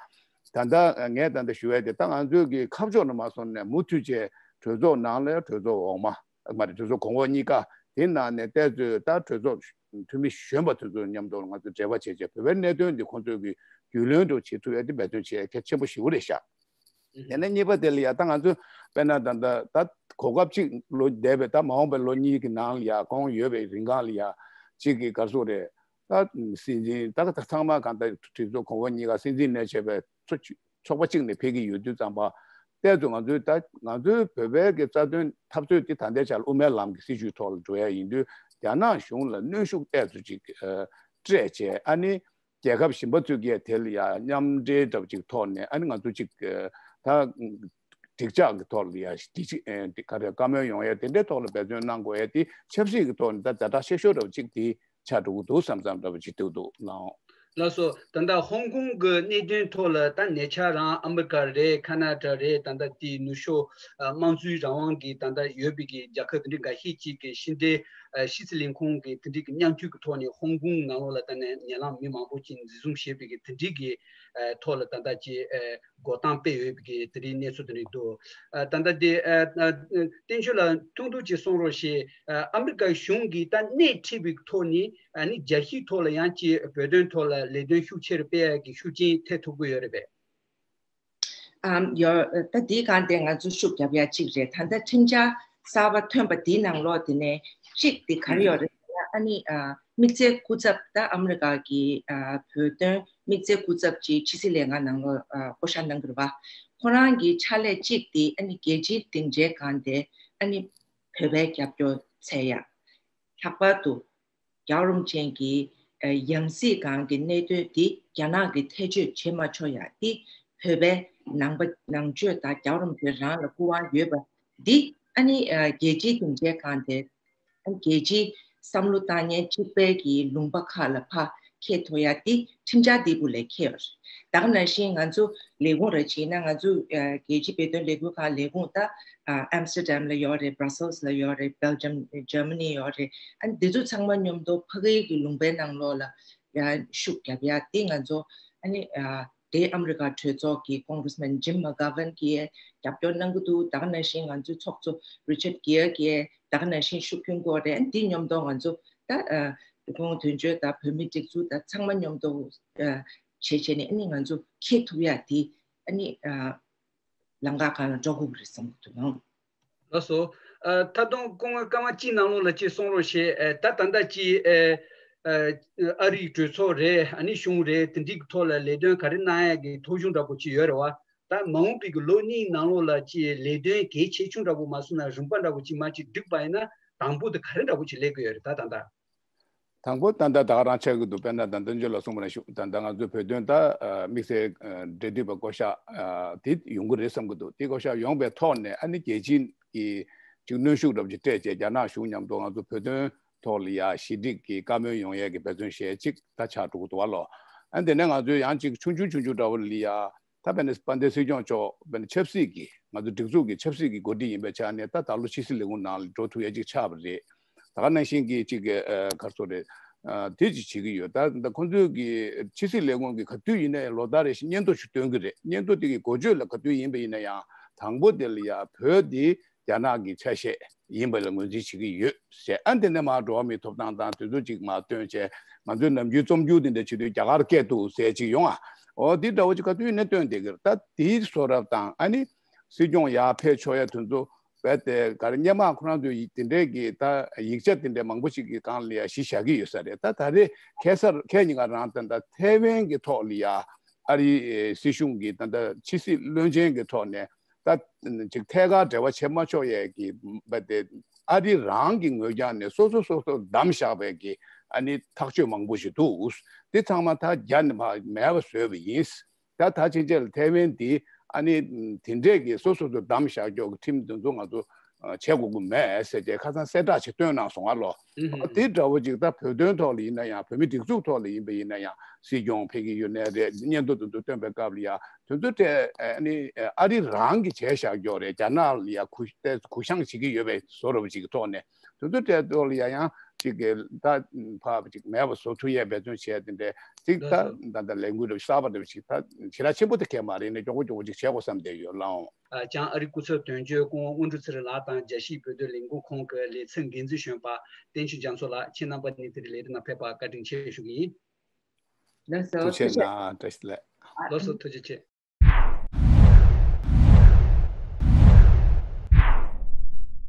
ད་ལྟ་ངས་ད་ལྟ་ཞུ་ཡས་དེ། ད་ང་ཚོའི་གི་ཁ་ཕྱོགས་ནས་མར་སོང་ནས་མུ་མཐུད་བྱས་གྲོས་ཚོགས་ནང་ལ་གྲོས་ཚོགས་འོག་མ་མ་རེད། གྲོས་ཚོགས་གོང་འོག་གཉིས་ཀ་དེ་ནང་ནས་ཏོག་ཙམ་ད་གྲོས་ཚོགས་འཐུས་མི་གཞོན་པ་དེ་ཚོ་མཉམ་དུ་ང་ཚོ་འབྲེལ་བ་བྱས་བྱས་བོད་པའི་གནད་དོན་འདི་ཁོང་ཚོས་གི་རྒྱུས་ལོན་འདྲ་བྱེད་ཐུབ་ཡ་དེ་འབད་བརྩོན་བྱེད་ཡ་གལ་ཆེན་པོ་ཞེ་པོ་རེད་ཤག་དེ་ནས་གཉིས་པ་དེ་ལ་ཡ་ད་ང་ཚོས་དཔེར་ན་ད་ད་ད་གོ་སྐབས་གཅིག་ལོ་འདས་པའི་ད་མ་འོངས་པའི་ལོ་གཉིས་ཀྱི་ནང་ལ་ཡ་གོང་ཡོད་པའི་རིང་གང་ལ་ཡ་གཅིག་གི་ག་རེ་ཟེར་དགོས་རེད། ད་སྲིད་འཛིན་ད་ག་ད་ཚང་མ་གང་ལྟར་གྲོས་ཚོགས་གོང་འོག་གཉིས་ཀ་སྲིད་འཛིན་ནས་བྱས་པའི་ཚོ་ཚོགས་པ་གཅིག་ནས་ཕེབས་ཀྱི་ཡོད་དུས་ཙམ་པ། ཏོག་ཙམ་ང་ཚོའི་ད་ང་ཚོའི་བོད་པའི་གི་རྩ་དོན་འཐབ་རྩོད་འདི་ད་ལྟའི་ཆར་ལ་དབུ་མའི་ལམ་གྱི་སྲིད་བྱུས་ཐོག་ལ་འགྲོ་ཡ་ཡིན་དུས། རྒྱ་ནག་གཞུང་ལ་གནོན་ཤུགས་ཏོག་ཙམ་ཅིག་ཨ་སྤྲད་བྱས། ཨ་ནི་རྒྱལ་ཁབ་གཞན་པ་ཚོས་ཀྱིས་དེ་ལ་ཡ་མཉམ་འབྲེལ་འདྲ་པོ་ཅིག་ཐོག་ནས། ཨ་ནི་ང་ཚོ་ཅིག་ཨ་ད་འགྲིག་འཇགས་ཀྱི་ཐོག་ལ་ཡ་འགྲིག་ཅིག་ཨ་ག་རེ་བཀའ་མོལ་ཡོང་ཡ་དེ་འདྲའི་ཐོག་ལ་འབད་བརྩོན་གནང་དགོས་ཡ་དེ་ཆབ་སྲིད་ཀྱི་ཐོག་ནས་ད་ཛ་དྲག་ཆེ་ཤོས་འདྲ་པོ་ཅིག་དེ་ཆགས་འགྲོ་གི་འདུག་བསམ་བསམ་འདྲ་པོ་ཅིག་འདུག་འདུག་ལགས། ལགས་སོ། ད་ལྟ་ཧོང་ཀོང་གི་གནད་དོན་ཐོག་ལ་ད་ཉེ་ཆར་རང་ཨ་མི་རི་ཀ་རེད། ཁ་ན་ཌ་རེད། ད་ལྟ་དེའི་ནུབ་ཕྱོགས་ཨ་དམངས་གཙོའི་རང་དབང་གི་ད་ལྟ་ཡོད་པའི་གི་རྒྱལ་ཁབ་དེ་འདྲའི་འགའ་ཤས་ཅིག་གི་ཕྱི་འབྲེལ་ཨ་ཕྱི་སྲིད་ལས་ཁུངས་ཀྱི་དེ་འདྲའི་གི་མཉམ་མཐུད་ཀྱི་ཐོག་ནས་ཧོང་ཀོང་ནང་ལོགས་ལ་ད་ནས་ཉེ་ལམ་མི་མང་པོ་ཅིག་འཛིན་བཟུང་བྱས་པའི་གི་དེ་འདྲའི་གི་ཨ་ཐོག་ལ་ད་ལྟ་ཅིག་ཨ་འགོག་སྟངས་སྤེལ་ཡོད་པའི་གི་དེ་འདྲའི་གནས་ཚུལ་དེ་འདྲ་འདུག་ཨ་ད་ལྟ་དེ་ཨ་ཨ་བསྟན་ཆོས་ལགས་ཐུང་ཐུང་ཅིག་གསུང་རོགས་ཞེས། ཨ་ཨ་མི་རི་ཀའི་གཞུང་གིས་ད་སྣེ་ཁྲིད་པའི་ཐོག་ནས། ཨ་ནི་རྒྱལ་སྤྱིའི་ཐོག་ལ་ཡང་ཅིག་བོད་དོན་ཐོག་ལ་ལས་དོན་ཤུགས་ཆེ་རུ་སྤེལ་ཡག་གི་ཤུགས་རྐྱེན་ཐེབས་ཐུབ་ཀྱི་ཡོད་རེད་པས། ཨམ་ཡོད། ད་འདིའི་སྒང་དེ་ང་ཚོ་ཤུགས་རྒྱབ་ཡ་གཅིག་རེད། ད་ལྟ་ཁྲིམས་འཆར་གསར་པ་ཐོན་པ་འདིའི་ནང་ལོགས་དེ་ནས་གཅིག་དེ་ག་རེ་ཡོད་རེད་ཟེར་ན། ཨ་ནི་ཨ་དམིགས་བསལ་སྐུ་ཚབ། ད་ཨ་མི་རི་ཀ་གི་ཨ་བོད་དོན་དམིགས་བསལ་སྐུ་ཚབ་ཅིག་ཕྱི་སྲིད་ལས་ཁང་ནང་ལོགས་ཨ་བསྐོ་བཞག་གནང་གི་རེད་པ། ཁོ་རང་གི་ཕྱག་ལས་གཅིག་དེ་ཨ་ནི་རྒྱལ་སྤྱིའི་སྡིངས་ཆའི་སྒང་དེ་ཨ་ནི་བོད་པའི་རྒྱབ་སྐྱོར་འཚོལ་ཡ། ལྷག་པར་དུ་རྒྱལ་བ་རིན་པོ་ཆེ་གི་ཨ་ཡང་སྲིད་སྒང་གི་གནད་དོན་འདི་རྒྱ་ནག་གིས་ཐེ་བྱུས་བྱེད་མ་ཆོག་ཡ། འདི་བོད་པའི་ནང་པ་ནང་ཆོས་དང་རྒྱལ་བ་རིན་པོ་ཆེ་རང་ལ་སྐུ་དབང་ཡོད་པ་འདི། ཨ་ནི་ཨ་རྒྱལ་སྤྱིའི་སྡིངས་ཆའི་སྒང་དེ་ཨ་ནི་རྒྱལ་སྤྱིའི་བསམ་བློ་བཏང་མཁན་གཅིག་པའི་གི་ལུང་པ་ཁག་ལ་ཕར་འཁྱེར་ཐུབ་ཡ་འདི་ཁྲིམས་འཆར་འདི་གུ་ལས་འཁྱེར་བ་རེད། ད་ག་ནང་བཞིན་ང་ཚོ་ལས་ཁུངས་ར་བྱས་ན། ང་ཚོ་ཨ་རྒྱལ་སྤྱིའི་བོད་དོན་ལས་འགུལ་ཁང་ལས་ཁུངས་ད་ཨ་ཨམ་སི་ཊར་ཌམ་ལ་ཡོད་རེད། བྷ་ར་སེལ་སི་ལ་ཡོད་རེད། སྦེལ་ཇམ། ཇར་མ་ནི་ཡོད་རེད། ཨ་ནི་འདི་ཚོ་ཚང་མ་མཉམ་དུ་ཕ་གིའི་གི་ལུང་པའི་ནང་ལོགས་ལ་ཡང་ཤུགས་རྒྱབ་ཡ་འདི་ང་ཚོ་ཨ་ནི་ཨ་དེ་ཨ་མི་རི་ཀ་གྲོས་ཚོགས་ཀྱི་ཀོང་གྷི་རེ་སི་མན་ཇིམ་མ་གྷ་ཝན་གྱིས་རྒྱབ་སྐྱོར་གནང་གི་འདུག་ད་ག་ནང་བཞིན་ང་ཚོའི་ཚོགས་གཙོ་རི་ཆར་གྷི་ཡར་གྱིས་ད་ག་ནང་བཞིན་ཤུགས་སྐྱོན་གྱི་ཡོད་རེད། ཨ་ནི་འདི་མཉམ་དུ་ང་ཚོ་ད་ཨ་རི་ཀོན་དོན་གཅོད་དང་བོད་མི་སྒྲིག་འཛུགས་དང་ཚང་མ་མཉམ་དུ་ཨ་བྱས་བྱས་ནས། ཨ་ནི་ང་ཚོ་འཁྱེར་ཐུབ་ཡ་དེ་ཨ་ནི་ཨ་ལམ་ཁ་སྒང་ལ་འགྲོ་དགོས་ཀྱི་རེད་བསམ་གྱི་འདུག་ཨང་། ལགས་སོ། ཨ་ད་དུང་སྐུ་ངོ་སྐར་མ་གཅིག་ནང་ལོགས་ལ་ཅིག་གསུང་རོགས་ཞེས། ཨ་ད་ད་ལྟ་ཅིག་ཨ་ཨ་ཨ་རིའི་གྲོས་ཚོགས་རེད། ཨ་ནི་གཞུང་རེད། དེ་འདྲའི་གི་ཐོག་ལ་ལས་དོན་ག་རེ་གནང་ཡ་གི་ཐོ་གཞུང་འདྲ་པོ་ཅིག་ཡོད་རེད་བ། ད་མ་འོངས་པའི་གི་ལོ་གཉིས་ནང་ལོགས་ལ་ཅིག་ལས་དོན་གལ་ཆེ་ཆུང་འདྲ་པོ་མ་སོང་ན། རིམ་པ་འདྲ་པོ་ཅིག་མར་ཅིག་བསྒྲིགས་པ་ཡིན་ན། དང་པོ་དེ་ག་རེ་འདྲ་པོ་ཅིག་སླེབས་ཀྱི་ཡོད་རེད། ད་ད་ལྟ། དང་པོ་ད་ལྟ་ད་ག་རང་ཆགས་ཀྱི་འདུག་དཔེར་ན་ད་ལྟ་བསྟན་ཆོས་ལགས་གསུངས་པ་ནང་བཞིན། ད་ལྟ་ང་ཚོའི་བོད་དོན་ད་ཨ་དམིགས་བསལ་ཨ་འབྲེལ་མཐུད་པ་བསྐོ་གཞག་ཨ་དེ་ཡོང་གི་རེད་བསམ་གྱི་འདུག་དེ་བསྐོ་གཞག་ཡོང་པའི་ཐོག་ནས། ཨ་ནི་རྒྱལ་སྤྱིའི་གི་ཅིག་གནོན་ཤུགས་འདྲ་པོ་ཅིག་སྤྲད་བྱས། རྒྱ་ནག་གཞུང་མཉམ་དུ་ང་ཚོ་བོད་དོན་ཐོག་ལ་ཡ་ཞི་འགྲིག་གི་བཀའ་མོལ་ཡོང་ཡས་ཀྱི་འབད་བརྩོན་བྱེད་ཅིག་ད་ཆགས་འགྲོ་གི་འདུག་བ་ལོ། ཨ་དེ་ནས་ང་ཚོའི་ཡང་ཅིག་ཆུང་ཆུང་ཆུང་ཆུང་འདྲ་པོ་ལ་ཡ། ད་དཔེར་ན་དཔལ་ལྡན་སྲིད་སྐྱོང་མཆོག་དཔེར་ན་ཆབ་སྲིད་ཀྱི། ང་ཚོ་སྒྲིག་འཛུགས་ཀྱི་ཆབ་སྲིད་ཀྱི་འགོ་ཁྲིད་ཡིན་པའི་ཆ་ནས། ད་ད་ལོ་ཕྱི་སྲིད་ལས་ཁུངས་ནང་ལ་འགྲོ་ཐུབ་ཡ་ཅིག་ཆགས་པ་རེད། ད་ག་ནང་བཞིན་གྱི་ཅིག་གི་ཨ་ག་རེ་ཟེར་དགོས་རེད། ཨ་དེ་ཅིག་བྱེད་ཀྱི་ཡོད། ད་ད་ཁོང་ཚོའི་གི་ཕྱི་སྲིད་ལས་ཁུངས་ཀྱི་ག་དུས་ཡིན་ནའི་ལོ་ལྟར་རེ་བཞིན་སྙན་ཐོ་ཞིག་བཏོན་གྱི་རེད། སྙན་ཐོ་དེ་གི་འགོ་བརྗོད་ལ་ག་དུས་ཡིན་པ་ཡིན་ན་ཡང་། དང་པོ་དེ་ལ་ཡ་བོད་དེ་རྒྱ་ནག་གི་ཆ་ཤས་ཡིན་པ་ལ་ངོས་འཛིན་བྱེད་ཀྱི་ཡོད་ཟེར། ཨ་དེ་ནས་མར་འགྲོ་བ་མིའི་ཐོབ་ཐང་དང་དེ་ཚོ་ཅིག་མར་བཏོན་བྱས། ང་ཚོའི་ནམ་རྒྱུན་རྩོམ་རྒྱུགས་དེ་འདྲ་བྱེད་དུས་རྒྱ་གར་སྐད་འདུག་ཟེར་ཅིག་ཡོང་ཨ། འོ་དེ་འདྲ་བོ་ཅིག་ག་དུས་ནས་བཏོན་བསྡད་ཀྱི་རེད། ད་དེའི་བཟོ་འདྲ་དང་། ཨ་ནི་སྲིད་སྐྱོང་ཡར་ཕེབས་ཆོག་ཡ་དེ་ཚོ་རྦད་དེ་ག་རེ། སྔོན་མ་ཁོ་རང་ཚོས་དེ་འདྲའི་གི་ད་ཡིག་ཆ་དེ་འདྲ་མང་པོ་ཞིག་གི་སྒང་ལ་ཡ་གཞི་བཞག་གི་ཡོད་ས་རེད། ད་ད་རེས་ཁ་སང་ཁ་ཉིན་ཀ་རང་ད་ད་ཐའེ་ཝན་གྱི་ཐོག་ལ་ཡ་ཨ་རིའི་སྲིད་གཞུང་གི་ད་ད་ཕྱི་སྲིད་བློན་ཆེན་གྱི་ཐོག་ནས། ད་ཅིག་ཐད་ཀར་འབྲེལ་བ་བྱེད་མ་ཆོག་ཡས་ཀྱི་བ་དེ་ཨ་རི་རང་གི་ངོས་རྒྱང་ནས་སོ་སོ་སོ་སོ་བདམས་བཞག་པའི་གི་ཨ་ནི་ཐག་གཅོད་མང་པོ་ཞིག་འདུག་དེ་ཚང་མ་ད་རྒྱ་ནས་མ་མེད་པ་བཟོས་པ་ཡིན། ད་ད་ཕྱིན་ཆད་ལ་ཐའེ་ཝན་འདི་ཨ་ནི་དེ་འདྲས་ཀྱི་སོ་སོ་སོ་བདམས་བཞག་ཀྱོག་གི་ཁྲིམས་དེ་ཚོ་ང་ཚོ་བྱེད་དགོས་ཀྱི་མེད་ཟེར་ཏེ་ཁ་སང་གསལ་བསྒྲགས་ཤིག་བཏོན་གནང་སོང་ང་ལོ། ཨ་དེ་འདྲ་བོ་ཅིག་ད་བོད་དོན་ཐོག་ལ་ཡིན་ན་ཡང་། བོད་མི་སྒྲིག་འཛུགས་ཐོག་ལ་ཡིན་པ་ཡིན་ན་ཡང་། སྲིད་སྐྱོང་ཕེབས་ཀྱི་ཡོད་ནའི་རེད། སྙན་ཐོ་དེ་ཚོ་བཏོན་པའི་སྐབས་ལ་ཡང་དེ་ཚོ་ད་ཨ་ནི་ཨ་རི་རང་གིས་བྱས་བཞག་ཀྱོག་རེད། རྒྱ་ནག་ལ་ཡང་གུ་ཏེ་གུ་བཤངས་བྱེད་ཀྱི་ཡོད་པའི་བཟོ་འདྲ་བོ་ཅིག་གི་ཐོག་ནས་དེ་ཚོ་ད་ཐོག་ལ་ཡང་ཡང་ཅིག་གི་ད་ཕར་ཅིག་མེད་པ་བཟོ་ཐུབ་ཡས་འབད་བརྩོན་བྱས། དེ་འདྲའི་ཅིག་ད་ད་ལྟ་ལས་འགུལ་འདྲ་བོ་གསར་པ་འདྲ་བོ་ཅིག་ད་ཞེ་དྲག་ཆེན་པོ་དེ་གས་མ་རེད་ནས། མགྱོགས་པོ་མགྱོགས་པོ་ཅིག་བྱེད་དགོས་བསམ་བསྡད་ཡོད་ལགས། ཨ་བྱང་ཨ་རི་སྐུ་ཚབ་དོན་གཅོད་སྐུ་ངོ་དངོས་གྲུབ་ཚེ་རིང་ལགས་དང་། རྒྱལ་སྤྱིའི་བོད་དོན་ལས་འགུལ་ཁང་གི་ལས་ཚབ་འགན་འཛིན་གཞོན་པ་བསྟན་ཆོས་རྒྱ་མཚོ་ལགས། ཁྱེད་རྣམ་པ་གཉིས་དེ་རིང་ལས་རིམ་ནང་ཕེབས་པར་བཀའ་དྲིན་ཆེ་ཞུ་གི་ཡིན། ལགས་སོ། ཐུགས་རྗེ་ཆེ་གནང་། བཀྲ་ཤིས་བདེ་ལེགས། ལགས་སོ། ཐུགས་རྗེ་ཆེ།